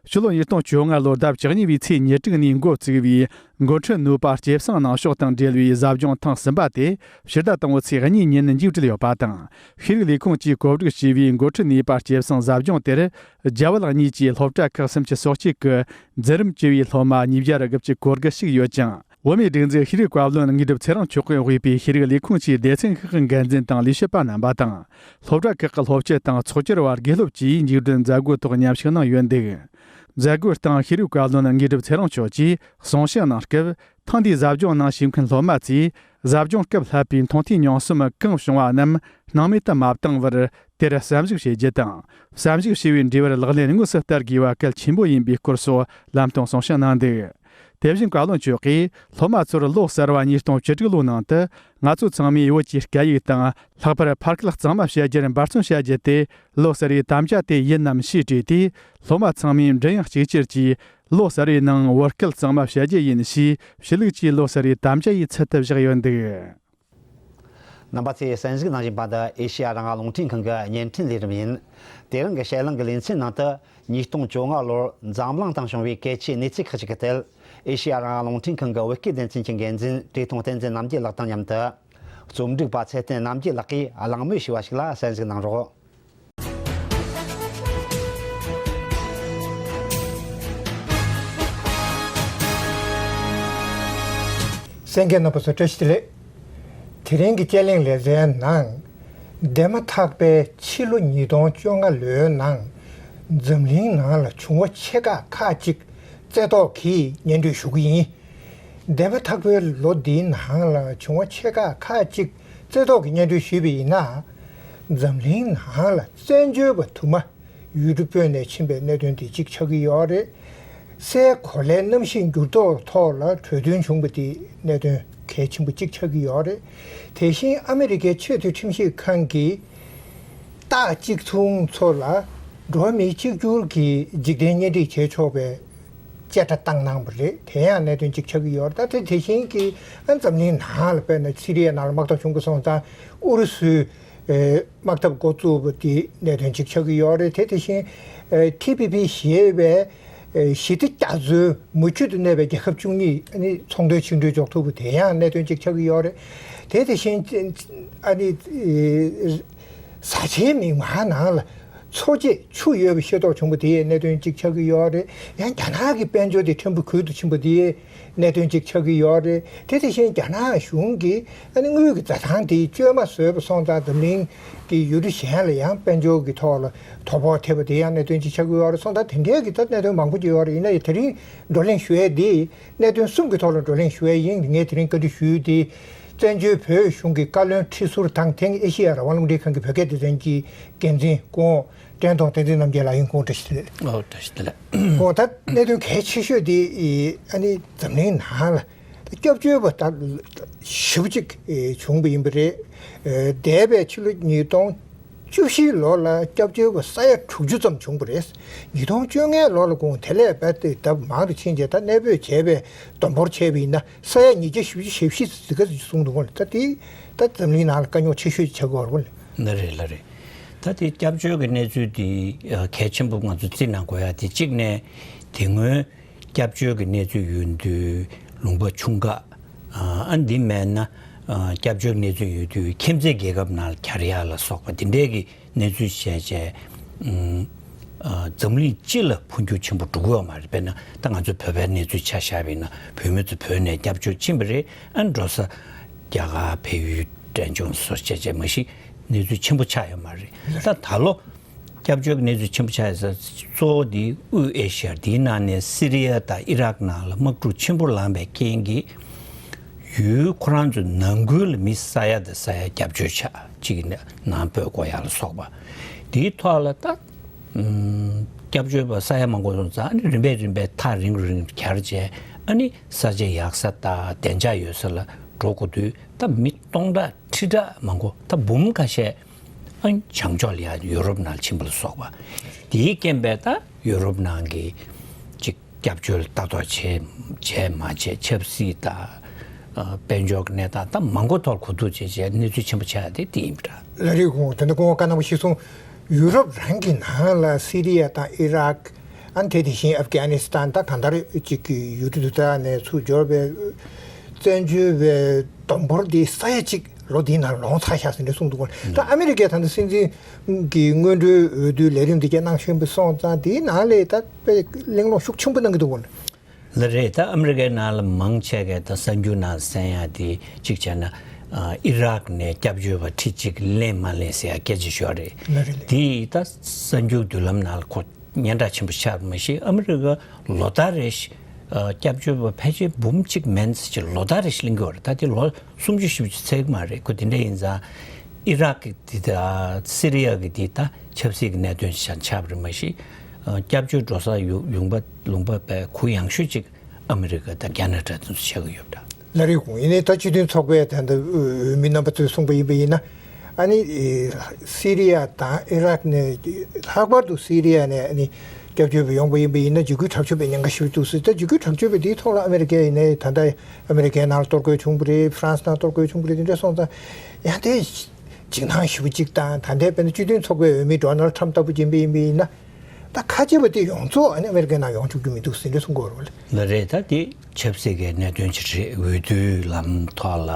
ཕྱི་ལོ་ཉིས་སྟོང་བཅོ་ལྔ་ལོར་ཟླ་བཅུ་གཉིས་པའི་ཚེས་ཉེར་དྲུག་ནས་འགོ་བཙུགས་པའི་འགོ་ཁྲིད་ནུས་པ་སྐྱེད་སྲིང་གནང་ཕྱོགས་དང་འབྲེལ་བའི་ཟབ་སྦྱོང་ཐེངས་གསུམ་པ་དེ་ཕྱི་ཟླ་དང་པོའི་ཚེས་གཉིས་ཉིན་མཇུག་བསྒྲིལ་ཡོད་པ་དང་། ཤེས་རིག་ལས་ཁུངས་ཀྱིས་གོ་སྒྲིག་བྱས་པའི་འགོ་ཁྲིད་ནུས་པ་སྐྱེད་སྲིང་ཟབ་སྦྱོང་དེར། རྒྱ་བོད་གཉིས་ཀྱི་སློབ་གྲྭ་ཁག་སུམ་ཅུ་སོ་གཅིག་གི་འཛིན་རིམ་བཅུ་བའི་སློབ་མ་ཉིས་བརྒྱ་དགུ་བཅུ་གོ་དགུ་ཞིག་ཡོད་ཅིང་། བོད་མིའི་སྒྲིག་འཛུགས་ཤེས་རིག་བཀའ་བློན་དངོས་གྲུབ་ཚེ་རིང་མཆོག་གིས་དབུས་པའི་ཤེས་རིག་ལས་ཁུངས་ཀྱི་སྡེ་ཚན་ཁག་གི་འགན་འཛིན་དང་ལས་བྱེད་པ་རྣམ་པ་དང་། སློབ་གྲྭ་ཁག་གི་སློབ་སྤྱི་དང་ཚོགས་བཅར་བ་དགེ་སློབ་བཅས་མཇུག་སྒྲིལ་མཛད་སྒོའི་ཐོག་མཉམ་ཞུགས་གནང་ཡོད་འདུག་མཛད་སྒོའི་སྟེང་ཤེས་རིག་བཀའ་བློན་དངོས་གྲུབ་ཚེ་རིང་མཆོག་གིས་གསུང་བཤད་གནང་སྐབས། ཐེངས་འདིའི་ཟབ་སྦྱོང་ནང་ཞུགས་མཁན་སློབ་མ་ཚོས་ཟབ་སྦྱོང་སྐབས་བསླབ་པའི་མཐོང་ཐོས་མྱོང་གསུམ་གང་བྱུང་བ་རྣམས་སྣང་མེད་དུ་མ་བཏང་བར། དེར་བསམ་གཞིག་བྱེད་རྒྱུ་དང་། བསམ་གཞིག་བྱས་པའི་འབྲས་བུར་ལག་ལེན་དངོས་སུ་བསྟར་དགོས་པ་གལ་ཆེན་པོ་ཡིན་པའི་སྐོར་སོགས་ལམ་སྟོན་གསུང་བཤད་གནང་འདུག་དེ་བཞིན་བཀའ་བློན་མཆོག་གིས་སློབ་མ་ཚོར་ལོ་གསར་བ་ཉིས་སྟོང་བཅུ་དྲུག་ལོའི་ནང་དུ་ང་ཚོ་ཚང་མས་བོད་ཀྱི་སྐད་ཡིག་དང་། ལྷག་པར་ཕ་སྐད་གཙང་མ་བཤད་རྒྱུར་འབད་བརྩོན་བྱ་རྒྱུ་དེ་ལོ་གསར་བའི་དམ་བཅའ་དེ་ཡིན་ནམ་ཞེས་དྲིས་ཏེ། སློབ་མ་ཚང་མས་མགྲིན་དབྱངས་གཅིག་གྱུར་གྱིས། ལོ་གསར་བའི་ནང་བོད་སྐད་གཙང་མ་བཤད་རྒྱུ་ཡིན་ཞེས་ཕྱི་ལུགས་ཀྱི་ལོ་གསར་བའི་དམ་བཅའ་ཡི་ཚུལ་དུ་བཞག་ཡོད་འདུག་རྣམ་པ་ཚོས་གསན་གཟིགས་གནང་བཞིན་པ་འདི་ཨེ་ཤེ་ཡ་རང་དབང་རླུང་འཕྲིན་ཁང་གི་བརྙན་འཕྲིན་ལས་རིམ་ཡིན། དེ་རིང་གི་བཤད་གླེང་གི་ལེ་ཚན་ནང་དུ། ཉིས་སྟོང་བཅོ་ལྔ་ལོར་འཛམ་གླིང་སྟེང་བྱུང་བའི་གལ་ཆེའི་གནས་ཚུལ་ཁག་ཅིག་གི་ཐད། ཨེ་ཤེ་ཡ་རང་དབང་རླུང་འཕྲིན་ཁང་གི་བོད་སྐད་སྡེ་ཚན་གྱི་འགན་འཛིན་བཀྲས་མཐོང་བསྟན་འཛིན་རྣམ་རྒྱལ་ལགས་དང་མཉམ་དུ། རྩོམ་སྒྲིག་པ་ཚེ་བརྟན་རྣམ་རྒྱལ་ལགས་ཀྱིས་གླེང་མོལ་ཞུས་པ་ཞིག་ལ་གསན་གཟིགས་གནང་རོགས། གསན་མཁན་རྣམ་པ་ཚོ་བཀྲ་ཤིས་བདེ་ལེགས། དེ་རིང་གི་དཔྱད་གླེང་ལེ་ཚན་ནང་། འདས་མ་ཐག་པའི་ཕྱི་ལོ་ཉིས་སྟོང་བཅོ་ལྔ་ལོའི་ནང་འཛམ་གླིང་ནང་ལ་བྱུང་བ་ཆེ་ཁག་ཁག་ཅིག་རྩེ་ཐོག་གིས་སྙན་སྒྲོན་ཞུ་གི་ཡིན། འདས་པ་ཐག་པའི་ལོ་འདིའི་ནང་ལ་བྱུང་བ་ཆེ་ཁག་ཁག་ཅིག་རྩེ་ཐོག་གི་སྙན་སྒྲོན་ཞུས་པ་ཡིན་ན། འཛམ་གླིང་ནང་ལ་བཙན་བྱོལ་བ་དུ་མ་ཡུལ་གྲུ་སྤོས་ནས་ཕྱིན་པའི་གནད་དོན་དེ་གཅིག་ཆགས་ཀྱི་ཡོད་རེད། སའི་གོ་ལའི་གནམ་གཤིས་འགྱུར་ལྡོག་ཐོག་ལ་གྲོས་མཐུན་བྱུང་བ་དེ་གནད་དོན་གལ་ཆེན་པོ་གཅིག་ཆགས་ཀྱི་ཡོད་རེད། དེ་བཞིན་ཨ་མི་རི་ཀའི་ཆེས་མཐོའི་ཁྲིམས་ཞིབ་ཁང་གིས་སྟག་གཅིག་མཚུངས་ཚོ་ལ་འགྲོ་བ་མི་གཅིག་གྱུར་གྱི་འཇིག་རྟེན་གཉེན་སྒྲིག་བྱེད་ཆོག་པའི་བཅད་ཁྲ་བཏང་གནང་བ་རེད། དེ་ཡང་གནད་དོན་གཅིག་ཆགས་ཀྱི་ཡོད་རེད། ད་དེ་དེ་བཞིན་གྱི་ཨ་འཛམ་གླིང་ནང་ལ་དཔེར་ན་སི་རི་ཡའི་ནང་ལ་དམག་འཐབ་བྱུང་གི་སོང་ཙང་ཨུ་རུ་སུའི་ཨེ་དམག་འཐབ་འགོ་བཙུགས་པ་དེ་གནད་དོན་གཅིག་ཆགས་ཀྱི་ཡོད་རེད། དེ་དེ་བཞིན་ཨེ་ཐི་པི་པི་ཞེས་པའི་ཨེ་ཞི་བདེ་རྒྱ་མཚོའི་མུ་ཁྱུད་དུ་གནས་པའི་རྒྱལ་ཁབ་བཅུ་གཉིས་ཨ་ནི་ཚོང་དོན་ཆིངས་འགྲོལ་འཇོག་ཐུབ་པ་དེ་ཡང་གནད་དོན་གཅིག་ཆགས་ཀྱི་ཡོད་རེད། དེ་དེ་བཞིན་ཨ་ནི་ཨེ་བཟའ་བཅའི་མིག་དམར་ནང་ལ་མཚོ་བཅད་ཆུ་ཡོད་པ་ཤེས་རྟོགས་བྱུང་བ་དེ་ཡང་གནད་དོན་གཅིག་ཆགས་ཀྱི་ཡོད་རེད། ཡང་རྒྱ་ནག་གི་དཔལ་འབྱོར་དེ་ཕྲན་བུ་གུད་དུ་ཕྱིན་པ་དེ་ཡང་གནད་དོན་གཅིག་ཆགས་ཀྱི་ཡོད་རེད། དེ་དེ་བཞིན་རྒྱ་ནག་གཞུང་གིས་ཨ་ནི་དངུལ་གྱི་འཛའ་ཐང་དེ་བཅོས་མ་བཟོས་པ་སོང་ཙང་འཛམ་གླིང་གི་ཡུལ་གྲུ་གཞན་ལ་ཡང་དཔལ་འབྱོར་གྱི་ཐོག་ལ་དོ་ཕོག་ཐེབས་པ་དེ་ཡང་གནད་དོན་གཅིག་ཆགས་ཀྱི་ཡོད་རེད་སོང་ཙང་དེ་འདྲའི་གི་ད་གནད་དོན་མང་པོ་ཅིག་ཡོད་རེད། ཡིན་ན་ཡང་དེ་རིང་བགྲོ་གླེང་ཞུ་ཡས་དེ་གནད་དོན་གསུམ་གྱི་ཐོག་ལ་བགྲོ་གླེང་ཞུ་ཡས་ཡིན། ངས་དེ་རིང་བཀའ་འདྲི་ཞུ་ཡས་དེ་བཙན་བྱོལ་བོད་གཞུང་གི་བཀའ་བློན་ཁྲི་ཟུར་དང་དེང་ཨེ་ཤེ་ཡ་རང་དབང་རླུང་འཕྲིན་ཁང་གི་བོད་སྐད་སྡེ་ཚན་གྱི་འགན་འཛིན་སྐུ་ངོ་བཀྲས་མཐོང་བསྟན་འཛིན་རྣམ་རྒྱལ་ལགས་ཡིན། སྐུ་ངོ་བཀྲ་ཤིས་བདེ་ལེགས། ཨོ་བཀྲ་ཤིས་བདེ་ལེགས། སྐུ་ངོ་ད་གནད་དོན་གལ་ཆེ་ཤོས་དེ་ཨ་ནི་འཛམ་གླིང་ནང་ལ་སྐྱབས་བཅོལ་བ་ད་ཞེ་པོ་ཅིག་བྱུང་བ་ཡིན་པ་རེད། འདས་པའི་ཕྱི་ལོ་ཉིས་སྟོང་བཅུ་བཞི་ལོ་ལ་སྐྱབས་བཅོལ་བ་ས་ཡ་དྲུག་ཅུ་ཙམ་བྱུང་བ་རེད། ཉིས་སྟོང་བཅོ་ལྔའི་ལོ་ལ་དགུང་དེ་ལས་རྦད་དེ་ལྡབ་མང་དུ་ཕྱིན་རྗེས་ད་གནས་སྤོས་བྱས་པའི་བསྡོམས་འབོར་བྱས་པ་ཡིན་ན་ས་ཡ་ཉིས་བརྒྱ་བཞི་བཅུ་ཞེ་བཞི་ཙམ་ག་ཙམ་གསུངས་འདུག་གོ། ད་དེ་ད་འཛམ་གླིང་ནང་ལ་དཀའ་རྙོག་ཆེ་ཤོས་ཆགས་ཀྱི་ཡོད་རེད། ལ་རེད་ལ་རེད། ད་དེ་སྐྱབས་བཅོལ་གྱི་གནས་ཚུལ་དེ་གལ་ཆེན་པོ་ང་ཚོ་རྩིས་གནང་དགོས་ཡ་དེ་གཅིག་ནས་དེ་སྔོན་སྐྱབས་བཅོལ་གྱི་གནས་ཚུལ་ཡོད་དུས་ལུང་པ་ཆུང་ཁག་ཨ་འདི་མེད་ན་སྐྱབས་བཅོལ་གནས་ཚུལ་ཡོད་དུས་ཁྱིམ་མཚེས་རྒྱལ་ཁབ་ནང་ལ་གྱར་ཡ་ལ་སོགས་པ་དེ་འདྲས་ཀྱི་གནས་ཚུལ་བཤད་བྱས། ཨ་འཛམ་གླིང་སྤྱི་ལ་འཕོ་འགྱུར་ཆེན་པོ་འགྲོ་གི་ཡོད་མ་རེད། དཔེར་ན་ད་ང་ཚོ་བོད་པའི་གནས་ཚུལ་ཆ་བཞག་པ་ཡིན་ན་བོད་མི་ཚོ་བོད་ནས་སྐྱབས་བཅོལ་ཕྱིན་པ་རེད། ཨ་འགྲོ་ས་རྒྱ་གར་བལ་ཡུལ་འབྲས་ལྗོངས་སོགས་བྱས་བྱས་མ་གཞི་གནས་ཚུལ་ཆེན་པོ་ཆགས་ཡོད་མ་རེད། ད་ད་ལོ་སྐྱབས་བཅོལ་གྱི་གནས་ཚུལ་ཆེན་པོ་ཆགས་ཡོད་ས་གཙོ་བོ་དེ་དབུས་ཨེ་ཤི་ཡ་དེའི་ནང་ནས་སི་རི་ཡ་དང་ཨི་རག་ནང་ལ་དམག་འཁྲུག་ཆེན་པོ་ལངས་པའི་རྐྱེན་གྱིས་ཡུལ་ཁོ་རང་ཚོའི་ནང་ཁུལ་ལ་མི་ས་ཡ་དང་ས་ཡ་སྐྱབས་བཅོལ་ཆགས་གཅིག་གི་ནང་སྤོས་དགོས་ཡ་ལ་སོགས་པ་དེའི་ཐོག་ལ་ད། ཨུམ། སྐྱབས་བཅོལ་བ་ས་ཡ་མང་པོ་སོང་ཙང་ཨ་ནི་རིམ་པས་རིམ་པས་ཐག་རིང་རུ་རིང་རུ་གྱར་བྱས་ཨ་ནི་ས་ཆ་ཡག་ས་དང་བདེ་འཇགས་ཡོད་ས་ལ་འགྲོ་དགོས་དུས་ད་མི་སྟོང་ཕྲག་ཁྲི་ཕྲག་མང་པོ་ད་འབུམ་ཁ་ཤས་ཨ་ནི་བྱང་ཕྱོགས་ལ་ཡ་ཡུ་རོབ་ནང་ཕྱིན་པ་ལ་སོགས་པ་དེའི་རྐྱེན་པས་ད་ཡུ་རོབ་ནང་གི་ཅིག་སྐྱབས་བཅོལ་ལྟ་རྟོག་བྱས་བྱས་མ་བྱས་ཆབ་སྲིད་དང་། ཨ་དཔལ་འབྱོར་གྱི་གནས་སྟངས་ད་མང་པོ་ཐོག་གོ་བསྡུར་བྱས་བྱས་གནས་ཚུལ་ཆེན་པོ་ཆགས་ཡ་དེ་དེ་ཡིན་པ་འདྲ། ལགས་རེད། ཁོང་དེ་འདྲ་སྐུ་ངོ་བཀའ་གནང་བ་གཞིར་བཟུང་ཡུ་རོབ་རང་གི་ནང་ལ་སི་རི་ཡ་དང་ཨི་རག་ཨ་ནི་དེ་དེ་བཞིན་ཨབ་གྷ་ནི་སི་ཐན་ད་གང་ལྟར་ཅིག་གི་ཡུལ་གྲུ་དེ་དག་ནས་ཚུར་འབྱོར་བའི་བཙན་བྱོལ་བའི་བསྡོམས་འབོར་དེ་ས་ཡ་གཅིག་ལོ་འདིའི་ནང་ལོངས་ཚར་ཤག་ཟེར་ནས་གསུངས་འདུག་གོ། ད་ཨ་མི་རི་ཀའི་ད་ལྟ་སྲིད་འཛིན་གྱི་སྔོན་འགྲོའི་འོས་བསྡུའི་ལས་རིམ་འདི་གས་གནང་བཞིན་པ་སོང་ཙང་དེའི་ནང་ལས་ད་དཔེ་གླེང་སློང་ཤུགས་ཆེན་པོ་གནང་གི་འདུག་གོ། ལགས་རེད། ད་ཨ་མི་རི་ཀའི་ནང་ལ་མང་ཆེ་གས་ད་གསར་འགྱུར་ནང་གསན་ཡ་དེ་གཅིག་བྱས་ན་ཨ་ཨི་རག་ནས་སྐྱབས་བཅོལ་བ་ཁྲི་གཅིག་ལེན་མ་ལེན་ཟེར་ཡ་སྐད་ཆ་ཤོར་རེད། ལགས་རེད་ལགས། དེ་ད་གསར་འགྱུར་མདུན་ལམ་ནང་ལ་ཁོ་སྙན་གྲགས་ཆེན་པོ་ཆགས་པ་མ་གཞི་ཨ་མི་རི་ཀ་ལོ་ལྟར་རེ་བཞིན་ཨ་སྐྱབས་བཅོལ་བ་ཕལ་ཆེར་འབུམ་གཅིག་མན་ཙམ་ཅིག་ལོ་ལྟར་རེ་བཞིན་ལེན་གྱི་ཡོད་རེད། ད་དེ་ལོ་སུམ་ཅུ་བཞི་བཅུ་ཚར་གི་མ་རེད། ཁོ་དེ་འདྲ་ཡིན་ཙང་ཨི་རག་གི་དེ་དང་སི་རི་ཡ་གི་དེ་ད་ཆབ་སྲིད་ཀྱི་གནད་དོན་ཞིག་ཆགས་པ་རེད་མ་གཞི། ཨ་སྐྱབས་བཅོལ་འགྲོ་ས་ཡོ་ཡོང་འབབ་ལུང་པ་དཔེ་གུ་ཡངས་ཤོས་ཅིག་ཨ་མི་རི་ཀ་དང་ཁ་ན་ཌ་དེ་ཚོ་ཆགས་ཀྱི་ཡོད་པ་འདྲ། ལགས་རེད། ཁོང་ཡིན་ནའི་ད་སྤྱི་མཐུན་ཚོགས་པའི་ད་ལྟ་འོས་མི་རྣམ་པ་ཚོས་གསུངས་པ་ཡིན་པ་ཡིན་ན་ཨ་ནི་སི་རི་ཡ་དང་ཨི་རག་ནས་ལྷག་པར་དུ་སི་རི་ཡ་ནས་ཨ་ནི་སྐྱབས་བཅོལ་བ་ཡོང་པ་ཡིན་པ་ཡིན་ན་འཇིགས་སྐུལ་དྲག་སྤྱོད་པའི་ཉེན་ཁ་ཞེ་པོ་འདུག་ཟེར། ད་འཇིགས་སྐུལ་དྲག་སྤྱོད་པ་འདིའི་ཐོག་ལ་ཨ་མི་རི་ཀས་ཡིན་ནའི་ད་ལྟ་ཨ་མི་རི་ཀའི་ནང་ལ་གཏོར་རྒོལ་བྱུང་བ་རེད། ཧྥ་རན་སི་ནང་གཏོར་རྒོལ་བྱུང་བ་རེད། དེ་འདྲ་སོང་ཙང་ཡང་དེ་འཇིགས་སྣང་ཞེ་པོ་གཅིག་དང་ད་ལྟའི་དཔེར་ན་སྤྱི་མཐུན་ཚོགས་པའི་འོས་མི་ཌོ་ནལ་ཊམ་ལྟ་བུ་ཡིན་པ་ཡིན་པ་ཡིན་ན། ད་ཁ་ཆེ་བ་དེ་ཡོངས་རྫོགས་ཨ་ནི་ཨ་མི་རི་ཀའི་ནང་ཡོང་བཅུག་རྒྱུ་མི་འདུག་ཟེར་འདྲ་གསུང་གི་ཡོད་རེད་པ། ལགས་རེད། ད་དེ་ཆབ་སྲིད་ཀྱི་གནད་དོན་ཅིག་རེད། འོས་བསྡུའི་ལམ་ཐོག་ལ་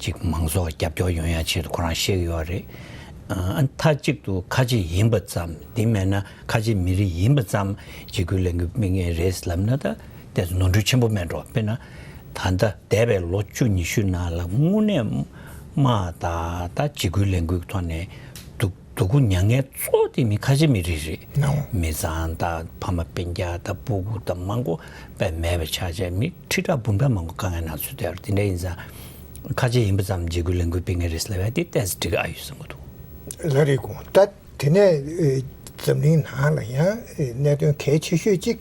ཅིག་མང་ཚོགས་རྒྱབ་སྐྱོར་ཡོང་ཡ་ཆེད་དུ་ཁོ་རང་བཤད་ཀྱི་ཡོད་རེད། ཨ་མཐའ་གཅིག་ཏུ་ཁ་ཆེ་ཡིན་པ་ཙམ་དེ་མེད་ན་ཁ་ཆེ་མི་རིགས་ཡིན་པ་ཙམ་འཇིགས་སྐུལ་ལས་འགུལ་སྤེལ་མཁན་རེད་ལབ་ན་ད་དེ་ཚོ་ནོར་འཁྲུལ་ཆེན་པོ་མེད་འགྲོ། དཔེར་ན་ད་ལྟ་འདས་པའི་ལོ་བཅུ་ཉི་ཤུ་ནང་ལ་དངོས་གནས་དམག་དང་ད་འཇིགས་སྐུལ་ལས་འགུལ་གྱི་ཐོག་ནས་སྡུག་སྡུག་པོ་མྱངས་མཁན་གཙོ་བོ་དེ་མི་ཁ་ཆེ་མི་རིགས་རེད། ནའོ། མི་ཚང་དང་ཕ་མ་སྤུན་ཀྱག་དང་སྤུ་གུ་དང་མང་པོ་དཔེ་མེད་པ་ཆགས་བྱས་མི་ཁྲི་ཕྲག་འབུམ་ཕྲག་མང་པོ་དཀའ་ངལ་ནང་ཚུད་བསྡད་ཡོད་རེད། དེ་འདྲ་ཡིན་ཙང་ཁ་ཆེ་ཡིན་པ་ཙམ་འཇིགས་སྐུལ་ལས་འགུལ་སྤེལ་མཁན་རེད་ཟེར་བས་དེ་ཏོག་ཙམ་འགྲིག་གི་ཨ་ཡོད་བསམ་གྱི་འདུག་ལགས་རེད། དགོངས་དག་དེ་ནས་ཨེ་འཛམ་གླིང་ནང་ལ་ཡང་ཨེ་གནད་དོན་གལ་ཆེ་ཤོས་གཅིག་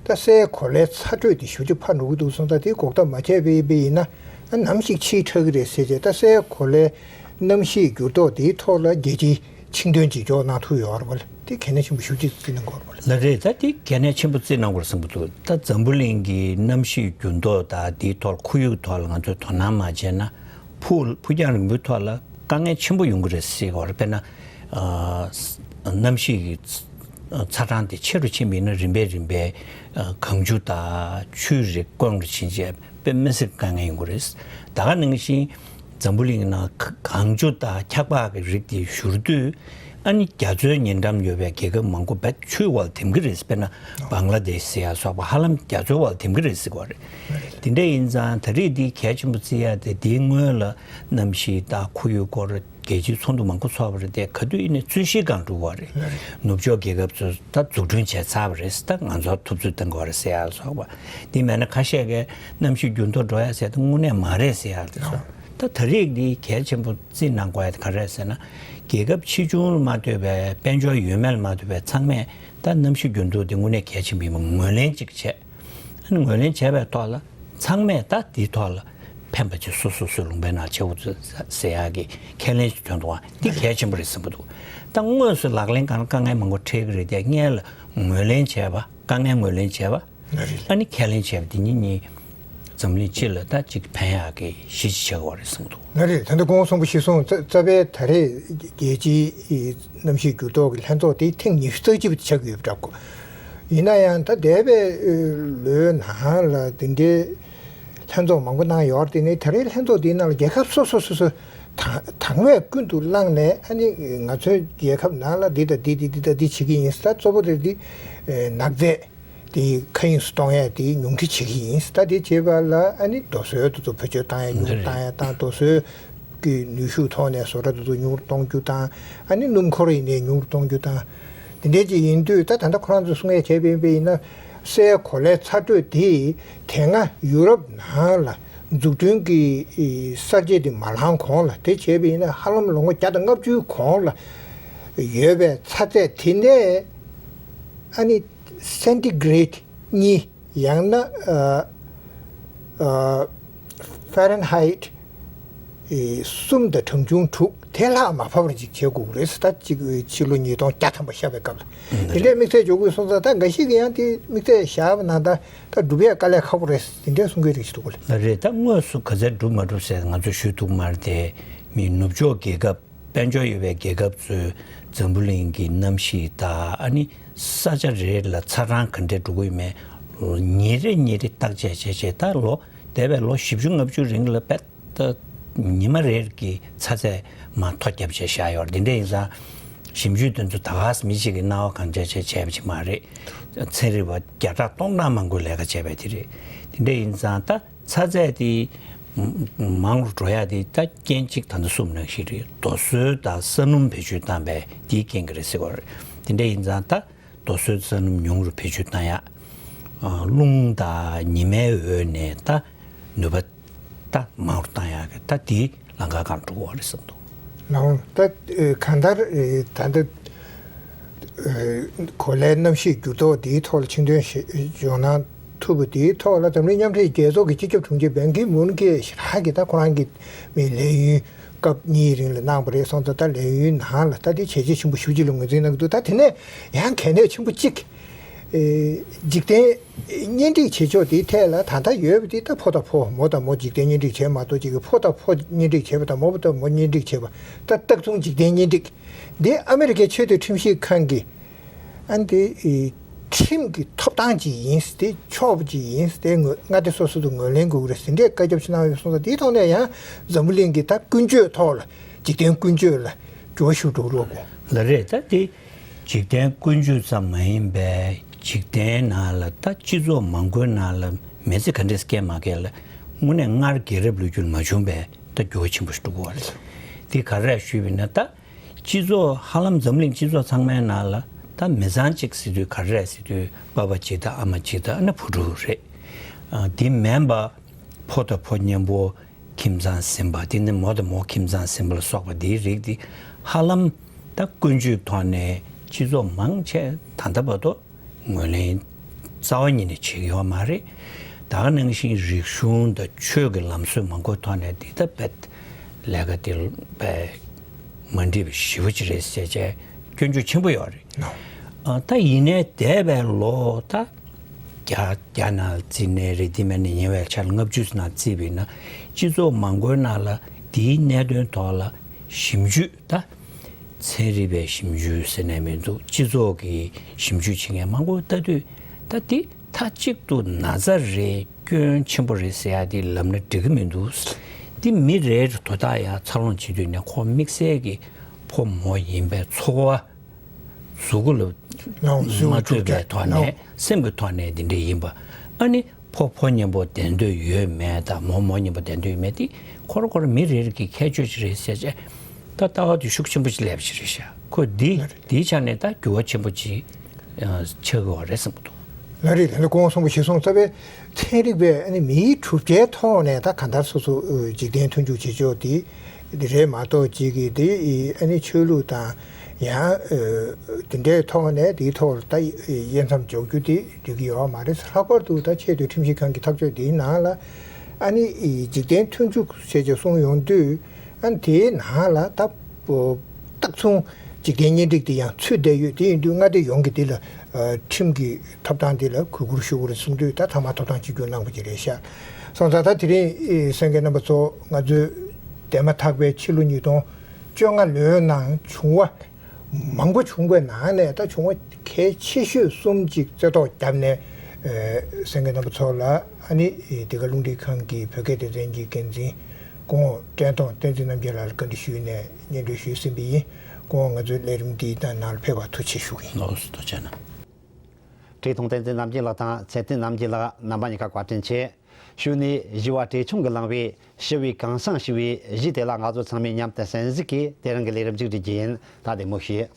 ད་སའི་གོ་ལའི་ཚ་དྲོད་འདི་ཞེ་པོ་ཅིག་འཕར་འགྲོ་གི་འདུག་སོང་ཙང་དེ་འགོག་ཐབས་མ་བྱས་པ་ཡིན་ན་ཨ་ནམ་ཞིག་ཕྱིའི་ཁྲག་གི་རེད་ཟེར་བྱས། ད་སའི་གོ་ལའི་གནམ་གཤིས་འགྱུར་ལྡོག་འདིའི་ཐོག་ལ་རྒྱལ་སྤྱིའི་ཆིངས་དོན་བྱེད་ཕྱོགས་གནང་ཐུབ་ཡོད་རེད་པ། དེ་གལ་གནད་ཆེན་པོ་ཞེ་པོ་ཅིག་བརྩི་གནང་དགོས་རེད་པ། ལགས་རེད། ད་དེ་གལ་གནད་ཆེན་པོ་བརྩི་གནང་དགོས་རེད་བསམ་གྱི་འདུག་ད་འཛམ་བུ་གླིང་གི་གནམ་གཤིས་འགྱུར་ལྡོག་དང་དེའི་ཐོག་ཁོར་ཡུག་ཐོག་ལ་ང་ཚོས་དོ་སྣང་མ་བྱས་ན། ཕུགས་ཕུགས་རྒྱང་རིང་པོའི་ཐོག་ལ་དཀའ་ངལ་ཆེན་པོ་ཡོང་གི་རེད་ཟེར་གྱི་ཡོད་རེད། དཔེར་ན། ཨ་གནམ་གཤིས་ཀྱི་ཚ་གྲང་དེ་ཆེ་རུ་ཕྱིན་པ་ཡིན་ན་རིམ་པས་རིམ་པས་ཨ་གངས་ཆུ་དང་ཆུའི་རིགས་དཀོན་རུ་ཕྱིན་བྱས་དཔེ་མི་སྲིད་དཀའ་ངལ་ཡོང་གི་རེད། ད་ག་ནང་བཞིན་འཛམ་བུ་གླིང་ནང་ག་གངས་ཆུ་དང་འཁྱག་པ་གི་རིགས་དེ་བཞུར་དུས་ཨ་ནི་རྒྱ་མཚོའི་ཉེ་འགྲམ་ཡོད་པའི་རྒྱལ་ཁབ་མང་པོ་རྦད་ཆུའི་འོག་ལ་འཐིམ་གི་རེད། དཔེར་ན་བང་ལ་དེཤ་ཟེར་ཡ་སོགས་པ་ཧ་ལམ་རྒྱ་མཚོའི་འོག་ལ་འཐིམ་གི་རེད་ཟེར་གྱི་ཡོད་རེད། དེ་འདྲ་ཡིན་ཙང་ད་རེས་འདི་གལ་ཆེན་པོ་བརྩི་ཡ་དེ་འདིའི་སྔོན་ལ་གནམ་གཤིས་དང་ཁོར་ཡུག་སྐོར་རྒྱལ་སྤྱིའི་ཚོགས་འདུ་མང་པོ་ཚོགས་པ་རེད་དེ། ག་དུས་ཡིན་ནའི་རྩོད་གཞིའི་སྒང་འགྲོ་གི་ཡོད་རེད། ནུབ་ཕྱོགས་རྒྱལ་ཁབ་ཚོས་ད་འཛུགས་སྐྲུན་བྱས་ཚར་བ་རེད། ད་ང་ཚོར་ཐུབ་ཚོད་བཏང་གི་ཡོད་རེད་ཟེར་ཡ་ལ་སོགས་པ། འདི་མེད་ན་ཁ་ཤས་ཀྱིས་གནམ་གཤིས་འགྱུར་ལྡོག་འགྲོ་ཡ་ཟེར་ཡ་དེ་དངོས་གནས་མ་རེད་ཟེར་ཡ་དེ་ཚོ། ད་ད་རེས་འདི་གལ་ཆེན་པོ་བརྩི་གནང་དགོས་ཡ་དེ་ག་རེ་རེད་ཟེར་ན། རྒྱལ་ཁབ་ཆེ་ཆུང་ལ་མ་ལྟོས་པའི་དཔལ་འབྱོར་ཡོད་མེད་ལ་མ་ལྟོས་པའི་ཚང་མས་ད་གནམ་གཤིས་འགྱུར་ལྡོག་འདི་དངོས་གནས་གལ་ཆེན་པོ་ཡིན་པ་ངོས་ལེན་ཅིག་བྱས། ཨ་ནི་ངོས་ལེན་བྱས་པའི་ཐོག་ལ་ཚང་མས་ད་འདིའི་ཐོག་ལ་ཕན་པ་ཅིག་སོ་སོ་སོའི་ལུང་པའི་ནང་བྱེད་དགོས་ཟེར་ཡག་གི་ཁས་ལེན་ཞིག་ཐོན་འདུག་པ། འདི་གལ་ཆེན་པོ་རེད་བསམ་གྱི་འདུག་ད་དངོས་སུ་ལག་ལེན་གང་དཀའ་ངལ་མང་པོ་འཕྲད་ཀྱི་རེད་དེ། སྔོན་ལ་ངོས་ལེན་བྱས་པ། དཀའ་ངལ་ངོས་ལེན་བྱས་པ། ཨ་ནི་ཁས་ལེན་བྱས་པ་འདི་གཉིས་གཉིས་འཛམ་གླིང་སྤྱི་ལ་ད་ཅིག་ཕན་ཡག་གི་གཞི་ཅིག་ཆགས་ཀྱི་ཡོད་རེད་བསམ་གྱི་འདུག་ལགས་རེད། ད་ལྟ་གོང་གསུངས་པ་གཞིར་བཟུང་རྩ་རྩ་བའི་ད་རེས་རྒྱལ་སྤྱིའི་གནམ་གཤིས་འགྱུར་ལྡོག་གི་ལྷན་ཚོགས་དེ་ཐེངས་ཉི་ཤུ་རྩ་གཅིག་པ་དེ་ཆགས་ཀྱི་ཡོད་པ་འདྲ་གོ། ཡིན་ན་ཡང་ད་འདས་པའི་ལོའི་ནང་ལ་འདི་འདྲའི་ལྷན་ཚོགས་མང་པོ་གནང་ཡོད་རེད་དེ། ནས་ད་རེས་ལྷན་ཚོགས་འདིའི་ནང་ལ་རྒྱལ་ཁབ་སོ་སོ་སོ་སོ་དང་དང་བས་ཀུན་ཏུ་བླངས་ནས། ཨ་ནི་ང་ཚོའི་རྒྱལ་ཁབ་ནང་ལ་འདི་དང་འདི་འདི་འདི་དང་འདི་བྱེད་ཀྱི་ཡིན། ད་གཙོ་བོ་དེ་འདི་ནག་རྫས་དེ་མཁའ་དབྱིངས་སུ་གཏོང་ཡས་དེ་ཉུང་འཕྲི་བྱེད་ཀྱི་ཡིན། ད་དེ་བྱེད་པ་ལ་ཨ་ནི་རྡོ་སོལ་དེ་ཚོ་བེད་སྤྱོད་བཏང་ཡས་ཉུང་རུ་བཏང་ཡས་དང་། རྡོ་སོལ་གྱི་ནུས་ཤུགས་ཐོག་ནས་བཟོ་གྲྭ་དེ་ཚོ་ཉུང་རུ་གཏོང་རྒྱུ་དང་། ཨ་ནི་སྣུམ་འཁོར་ཡིན་ནའི་ཉུང་རུ་གཏོང་རྒྱུ་དང་། དེ་འདྲས་ཅིག་ཡིན་དུས་ད་ད་ལྟ་ཁོ་རང་ཚོས་གསུང་ཡས་བྱས་པ་ཡིན་པ་ཡིན་ན། སའི་གོ་ལའི་ཚ་དྲོད་དེ་དེ་སྔ་ཡུ་རོབ་ནང་ལ་འཛུགས་སྐྲུན་གྱི་གསར་བརྗེ་དེ་མ་ལངས་གོང་ལ། དེ་བྱས་པ་ཡིན་ན་ཧ་ལམ་ལོ་ངོ་བརྒྱ་དང་ལྔ་བཅུའི་གོང་ལ་ཡོད་པའི་ཚ་ཚད་དེ་ནས་ཨ་ནི་སེན་ཊི་གྷི་རེཌ་གཉིས། ཡང་ན་ཨ་ཨ་ཧྥ་རན་ཧའེ་ཊི་ཨེ་གསུམ་དང་གྲངས་ཆུང་དྲུག་དེ་ལྷག་མ་ཕབ་པ་ཅིག་བྱེད་དགོས་ཀྱི་རེད་ཟེར། ད་གཅིག་ཕྱི་ལོ་ཉིས་སྟོང་བརྒྱ་ཐམ་པ་བཞག་པའི་སྐབས་ལ། ཨ་དེ་འདྲའི་དམིགས་ཚད་འཇོག་དགོས་སོང་ཙང་། ད་འགའ་ཞིག་གིས་ཡང་དེ་དམིགས་ཚད་བཞག་པ་ན་ད་ད་སྒྲུབ་ཡས་དཀའ་ལས་ཁག་པོ་རེད་དེ་འདྲའི་གསུང་གི་རེད་ཞུ་གི་ལགས་རེད། ད་དངོས་སུ་ག་ཚད་སྒྲུབ་མ་སྒྲུབ་ཟེར་ང་ཚོས་ཞུ་ཐུབ་མ་རེད་དེ། མི་ནུབ་ཕྱོགས་རྒྱལ་ཁབ་དཔལ་འབྱོར་ཡོད་པའི་རྒྱལ་ཁབ་ཚོས་འཛམ་བུ་གླིང་གི་གནམ་གཤིས་དང་ཨ་ནི་ས་ཆ་རེ་ལ་ཚ་གྲང་ག་འདྲས་འགྲོ་གི་ཡོད་མེད་ཉིན་རེ་ཉིན་རེ་བརྟག་དཔྱད་བྱས་བྱས། ད་ལོ་འདས་པའི་ལོ་བཞི་བཅུ་ལྔ་བཅུ་རིང་ལ་བལ་ད་ཉི་མ་རེར་གྱི་ཚ་ཚད་མར་མཐོ་བརྒྱབ་བྱས་བཞག་ཡོད་རེད། དེ་འདྲ་ཡིན་ཙང་ཞིབ་འཇུག་དེ་ཚོ་ད་ག་སེ་མི་གཅིག་གིས་སྣང་བ་གང་བྱས་བྱས་བྱས་པ་ཅིག་མ་རེད། ཚན་རིག་པ་བརྒྱ་ཕྲག་སྟོང་ཕྲག་མང་པོས་ལས་ཀ་བྱས་པ་དེ་རེད། དེ་འདྲ་ཡིན་ཙང་ད་ཚ་ཚད་དེ་མང་རུ་འགྲོ་ཡ་དེ་ད་རྐྱེན་གཅིག་ད་ལྟ་གསུངས་པ་ནང་བཞིན་རེད། རྡོ་སོལ་དང་ས་སྣུམ་བེད་སྤྱོད་བཏང་པས་དེའི་རྐྱེན་གྱིས་རེད་ཟེར་གྱི་ཡོད་རེད། དེ་འདྲ་ཡིན་ཙང་ད་རྡོ་སོལ་ས་སྣུམ་ཉུང་རུ་བེད་སྤྱོད་བཏང་ཡ། ཨ་རླུང་དང་ཉི་མའི་འོད་ནས་ད་ནུས་པ་ད་མང་རུ་བཏང་ཡག་གི་ད་དེའི་ལམ་ཁ་སྒང་འགྲོ་གི་ཡོད་རེད་བསམ་འདུག་ལགས། ད་ཨེ་གང་ལྟར་ཨེ་ད་ལྟ་ཨེ་གོ་ལའི་གནམ་གཤིས་འགྱུར་ལྡོག་འདིའི་ཐོག་ལ་ཆིངས་དོན་བཞེས་འཇོག་གནང་ཐུབ་པ་འདིའི་ཐོག་ལ་འཛམ་གླིང་མཉམ་འབྲེལ་རྒྱལ་ཚོགས་ཀྱི་སྤྱི་ཁྱབ་དྲུང་ཆེ་བན་ཀི་མུན་གྱིས་ཞེ་དྲག་གི་ད་ཁོ་རང་གི་མི་ལས་ཡུན་སྐབས་གཉིས་རིང་ལ་གནང་བ་རེད་སོང་ཙང་། ད་ལས་ཡུན་ནང་ལ་ད་དེ་བྱས་རྗེས་ཆེན་པོ་ཞེ་པོ་ཅིག་ལ་ངོས་འཛིན་གནང་གི་འདུག་ད་དེ་ནས་ཡང་གལ་གནད་ཆེན་པོ་གཅིག་ཨེ་འཇིག་རྟེན་གཉེན་སྒྲིག་བྱེད་ཕྱོགས་དེའི་ཐད་ལ་ད་ལྟ་ཡོད་པ་དེ་ད་ཕོ་དང་ཕོ་མོ་དང་མོ་འཇིག་རྟེན་གཉེན་སྒྲིག་བྱེད་མ་གཏོགས། ཅིག་གིས་ཕོ་དང་ཕོ་གཉེན་སྒྲིག་བྱེད་པ་དང་མོ་དང་མོ་གཉེན་སྒྲིག་བྱེད་པ། ད་སྟག་མཚུངས་འཇིག་རྟེན་གཉེན་སྒྲིག་འདི་ཨ་མི་རི་ཀའི་ཆེས་མཐོའི་ཁྲིམས་ཞིབ་ཁང་གིས་ཨ་འདི་ཨེ་ཁྲིམས་ཀྱི་ཐོབ་ཐང་ཅིག་ཡིན། དེ་ཆོག་པ་ཅིག་ཡིན། དེ་ངོས་མངའ་སྡེ་སོ་སོ་དུ་ངོས་ལེན་དགོས་ཀྱི་རེད་ཟེར་འདྲའི་བཀའ་ཁྱབ་ཞིག་གནང་ཡོད་སོང་ཙང་། དེའི་ཐོག་ནས་ཡང་འཛམ་བུ་གླིང་གི་ད་ཀུན་སྤྱོད་ཐོག་ལ་འཇིག་རྟེན་ཀུན་སྤྱོད་ལ་འགྱུར་བ་ཞིག་འགྲོ་གི་རེད་པ། ལགས་རེད། ད་དེ་འཇིག་རྟེན་ཀུན་སྤྱོད་ཙམ་མ་ཡིན་པའི་འཇིག་རྟེན་ནང་ལ་ད་སྤྱི་ཚོགས་མང་པོའི་ནང་ལ་མི་ཚེ་ག་འདྲས་སྐྱེལ་མ་སྐྱེལ་ལ་དངོས་གནས་སྔར་རྒྱལ་རབས་ལོ་རྒྱུས་ལ་མ་བྱུང་བའི་ད་འགྱུར་བ་ཆེན་པོ་ཞིག་འགྲོ་གི་ཡོད་རེད། དེ་ག་རེ་ཞུས་པ་ཡིན་ན། ད་ སྤྱི་ཚོགས་ཧ་ལམ་འཛམ་གླིང་སྤྱི་ཚོགས་ཚང་མའི་ནང་ལ་ད་མི་ཚང་གཅིག་ཟེར་དུས་ག་རེ་རེད་ཟེར་དུས་པ་ཕ་གཅིག་དང་ཨ་མ་གཅིག་དང་ཨ་ནི་བུ་ཕྲུག་རེད། ཨ། དེ་མིན་པ་ཕོ་དང་ཕོ་མཉམ་པོ་ཁྱིམ་ཚང་ཟིན་པ། དེ་ནི་མོ་དང་མོ་ཁྱིམ་ཚང་ཟིན་པ་ལ་སོགས་པ་དེའི་རིགས་དེ་ཧ་ལམ་ད་ཀུན་སྤྱོད་ཐོག་ནས་སྤྱི་ཚོགས་མང་ཆེ་ད་ལྟ་བར་དུ་ངོས་ལེན་རྩ་བ་ཉིད་ནས་བྱེད་ཀྱི་ཡོད་མ་རེད། ད་ག་ནང་བཞིན་རིག་གཞུང་དང་ཆོས་ཀྱི་ལམ་སྲོལ་མང་པོའི་ཐོག་ནས་འདི་ལྟ་བུའི་ལས་ཀ་དེ་དཔེ་མ་འགྲིག་པ་ཞེ་པོ་ཅིག་རེད་ཟེར་བྱས་སྐྱོན་བརྗོད་ཆེན་པོ་ཡོད་རེད། ཨ། ད་ཡིན་ནའི་འདས་པའི་ལོ་ད་བརྒྱ་བརྒྱ་ནང་བརྩིས་ནའི་རེད། དེ་མིན་ན་ཉེ་བའི་ཆར་ལྔ་བཅུ་ནང་བརྩིས་པ་ཡིན་ན་སྤྱི་ཚོགས་མང་པོའི་ནང་ལ་དེའི་གནད་དོན་ཐོག་ལ་ཞིབ་འཇུག་ད། ཚན་རིག་པའི་ཞིབ་འཇུག་ཟེར་ནས་མི་འདུག་སྤྱི་ཚོགས་ཀྱི་ཞིབ་འཇུག་བྱེད་མཁན་མང་པོ་ལྟ་དུས་ད་འདི་མཐའ་གཅིག་ཏུ་ན་ཚ་རེད། སྐྱོན་ཆེན་པོ་རེད་ཟེར་ཡ་འདི་ལབ་ན་འགྲིག་གི་མི་འདུག་འདི་མི་རེ་རེ་དོ་བདག་ཡ་འཚར་ལོངས་བྱེད་དུས་ནས་ཁོ་དམིགས་བསལ་གྱི་ཕོ་མོ་ཡིན་པའི་ཚོར་བ་གཟུགས་པོ་ལ་ལའང་གཟུགས་མ་ལ་ཐུག་ལྟོས་པའི་པའི་ཐོག་ལའང་ནས་སེམས་ཀྱི་ཐོག་ནས་འདི་འདྲ་ཡིན་པ། ཨ་ནི་ཕོ་ཕོ་མཉམ་པོ་བསྡད་འདོད་ཡོད་མེད་དང་མོ་མོ་མཉམ་པོ་བསྡད་འདོད་ཡོད་མེད་དེ་ཁོ་རང་ཁོ་རང་མི་རེ་རེ་གི་ཁྱད་ཆོས་ཅིག་རེད་ཟེར་བྱས་ད་ལྟ་བ་དེ་ཤུགས་ཆེན་པོ་ཅིག་སླེབས་ཅིག་རེད་ཤག་ཁོ་འདི་འདིའི་ཆ་ནས་ད་འགྱུར་བ་ཆེན་པོ་ཅིག་ཆགས་ཀྱི་ཡོད་རེད་བསམ་གྱི་འདུག་ལགས་རེད། ད་ལྟ་གོང་གསུངས་པ་ཞིག་སོང་ཙང་པས་ཚན་རིག་པས་ཨ་ནི་མིའི་གྲུབ་ཆའི་ཐོག་ནས་ད་གང་ལྟར་སོ་སོ་འཇིག་རྟེན་མཐུན་འཇུག་བྱེད་ཕྱོགས་དེ་འདི་རེད་མ་གཏོགས་ཅིག་གི་དེ་ཨ་ནི་ཆོས་ལུགས་དང་ཡང་དེ་འདྲའི་ཐོག་ནས་དེའི་ཐོག་ལ་ད་དབྱེ་མཚམས་འཇོག་རྒྱུ་དེ་འགྲིག་གི་ཡོད་མ་རེད། ལྷག་པར་དུ་ད་ཆེས་མཐོའི་ཁྲིམས་ཞིབ་ཁང་གི་ཐག་གཅོད་དེའི་ནང་ལ་ཨ་ནི་འཇིག་རྟེན་མཐུན་འཇུག་བྱས་ཅེས་གསུངས་ཡོང་དུས། ཨ་ནི་དེའི་ནང་ལ་ད་སྟག་ཚང་འཇིག་རྟེན་གཉེན་སྒྲིག་དེ་ཡང་ཚུད་བསྡད་ཡོད། དེ་ཡིན་དུས་མངའ་སྡེ་ཡོངས་ཀྱི་དེ་ལ་ཁྲིམས་ཀྱི་ཐོབ་ཐང་དེ་ལ་གུས་བཀུར་ཞུ་དགོས་རེད་གསུངས་དུས་ད་ཚང་མ་ཐོབ་ཐང་གཅིག་གྱུར་གནང་པ་ཅིག་རེད་ཤག་སོང་ཙང་ད་དེ་རིང་གསན་མཁན་རྣམ་པ་ཚོ་ང་ཚོས་འདས་མ་ཐག་པའི་ཕྱི་ལོ་ཉིས་སྟོང་བཅོ་ལྔ་ལོའི་ནང་བྱུང་བ་མང་པོ་བྱུང་བའི་ནང་ནས་ད་བྱུང་བ་གལ་ཆེ་ཤོས་གསུམ་ཅིག་རྩེ་ཐོག་བརྒྱབ་ནས་གསན་མཁན་རྣམ་པ་ཚོ་ལ་ཨ་ནི་འདི་ག་རླུང་འཕྲིན་ཁང་གི་བོད་སྐད་སྡེ་ཚན་གྱི་འགན་འཛིན་སྐུ་ངོ་བཀྲས་མཐོང་བསྟན་འཛིན་རྣམ་རྒྱལ་ལགས་ལ་བཀའ་འདྲི་ཞུས་ནས་སྙན་སྒྲོན་ཞུས་ཟིན་པ་ཡིན། སྐུ་ངོ་ང་ཚོའི་ལས་རིམ་འདིའི་ནང་ལ་ཕེབས་པར་ཐུགས་རྗེ་ཆེ་ཞུ་གི་ཡིན། ལགས་སོ། ཐུགས་རྗེ་གནང་། བཀྲས་མཐོང་བསྟན་འཛིན་རྣམ་རྒྱལ་ལགས་དང་ཚེ་བརྟན་རྣམ་རྒྱལ་ལགས་རྣམ་པ་གཉིས་ཀ་བཀའ་དྲིན་ཆེ། གཞུག་ནས་ཞི་བ་བྲེ་ཆུང་གིས་བླངས་པའི་ཞི་བའི་གང་ཟག་ཞེས་པའི་གཞས་དེ་ལ་ང་ཚོ་ཚང་མས་མཉམ་དུ་གསན་གཟིགས་ཀྱིས་དེ་རིང་གི་ལས་རིམ་མཇུག་སྒྲིལ་རྒྱུ་ཡིན། ད་བདེ་མོ་བྱོས།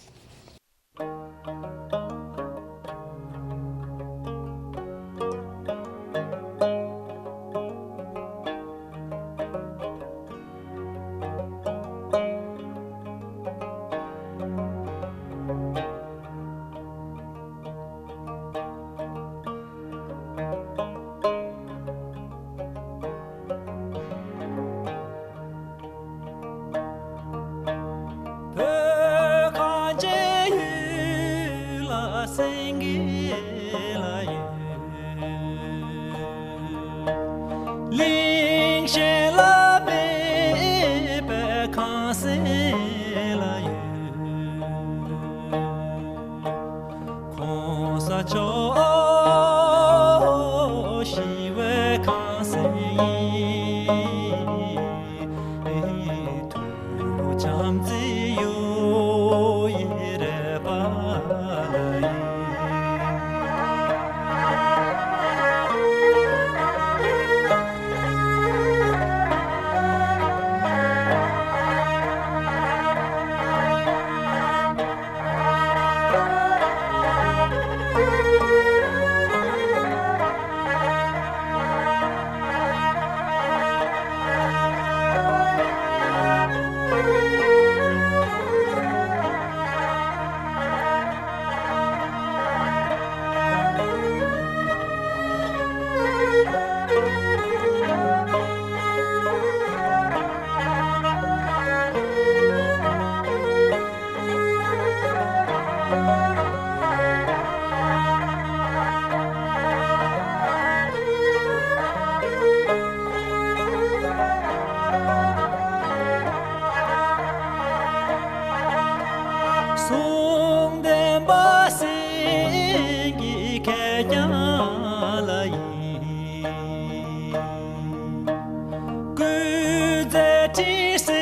བོད་གངས་ཅན་ཡུལ་ལ་སེང་གེ་ལ་ཡོད། གླིང་གཞན་ལ་མེད་པའི་ཁང་བཟང་ལ་ཡོད། གོང་ས་མཆོག་ཞི་བའི་ཁང་བཟང་ཡིན། ཐུགས་བྱམས་བརྩེའི་གཡུ་ཡི་རལ་པ་ལ་ཡིན། གསུང་བདེན་པ་སེང་གེ་གད་རྒྱངས་ལ་ཡིན། སྐུ་ཚེ་ཁྲི་སེང་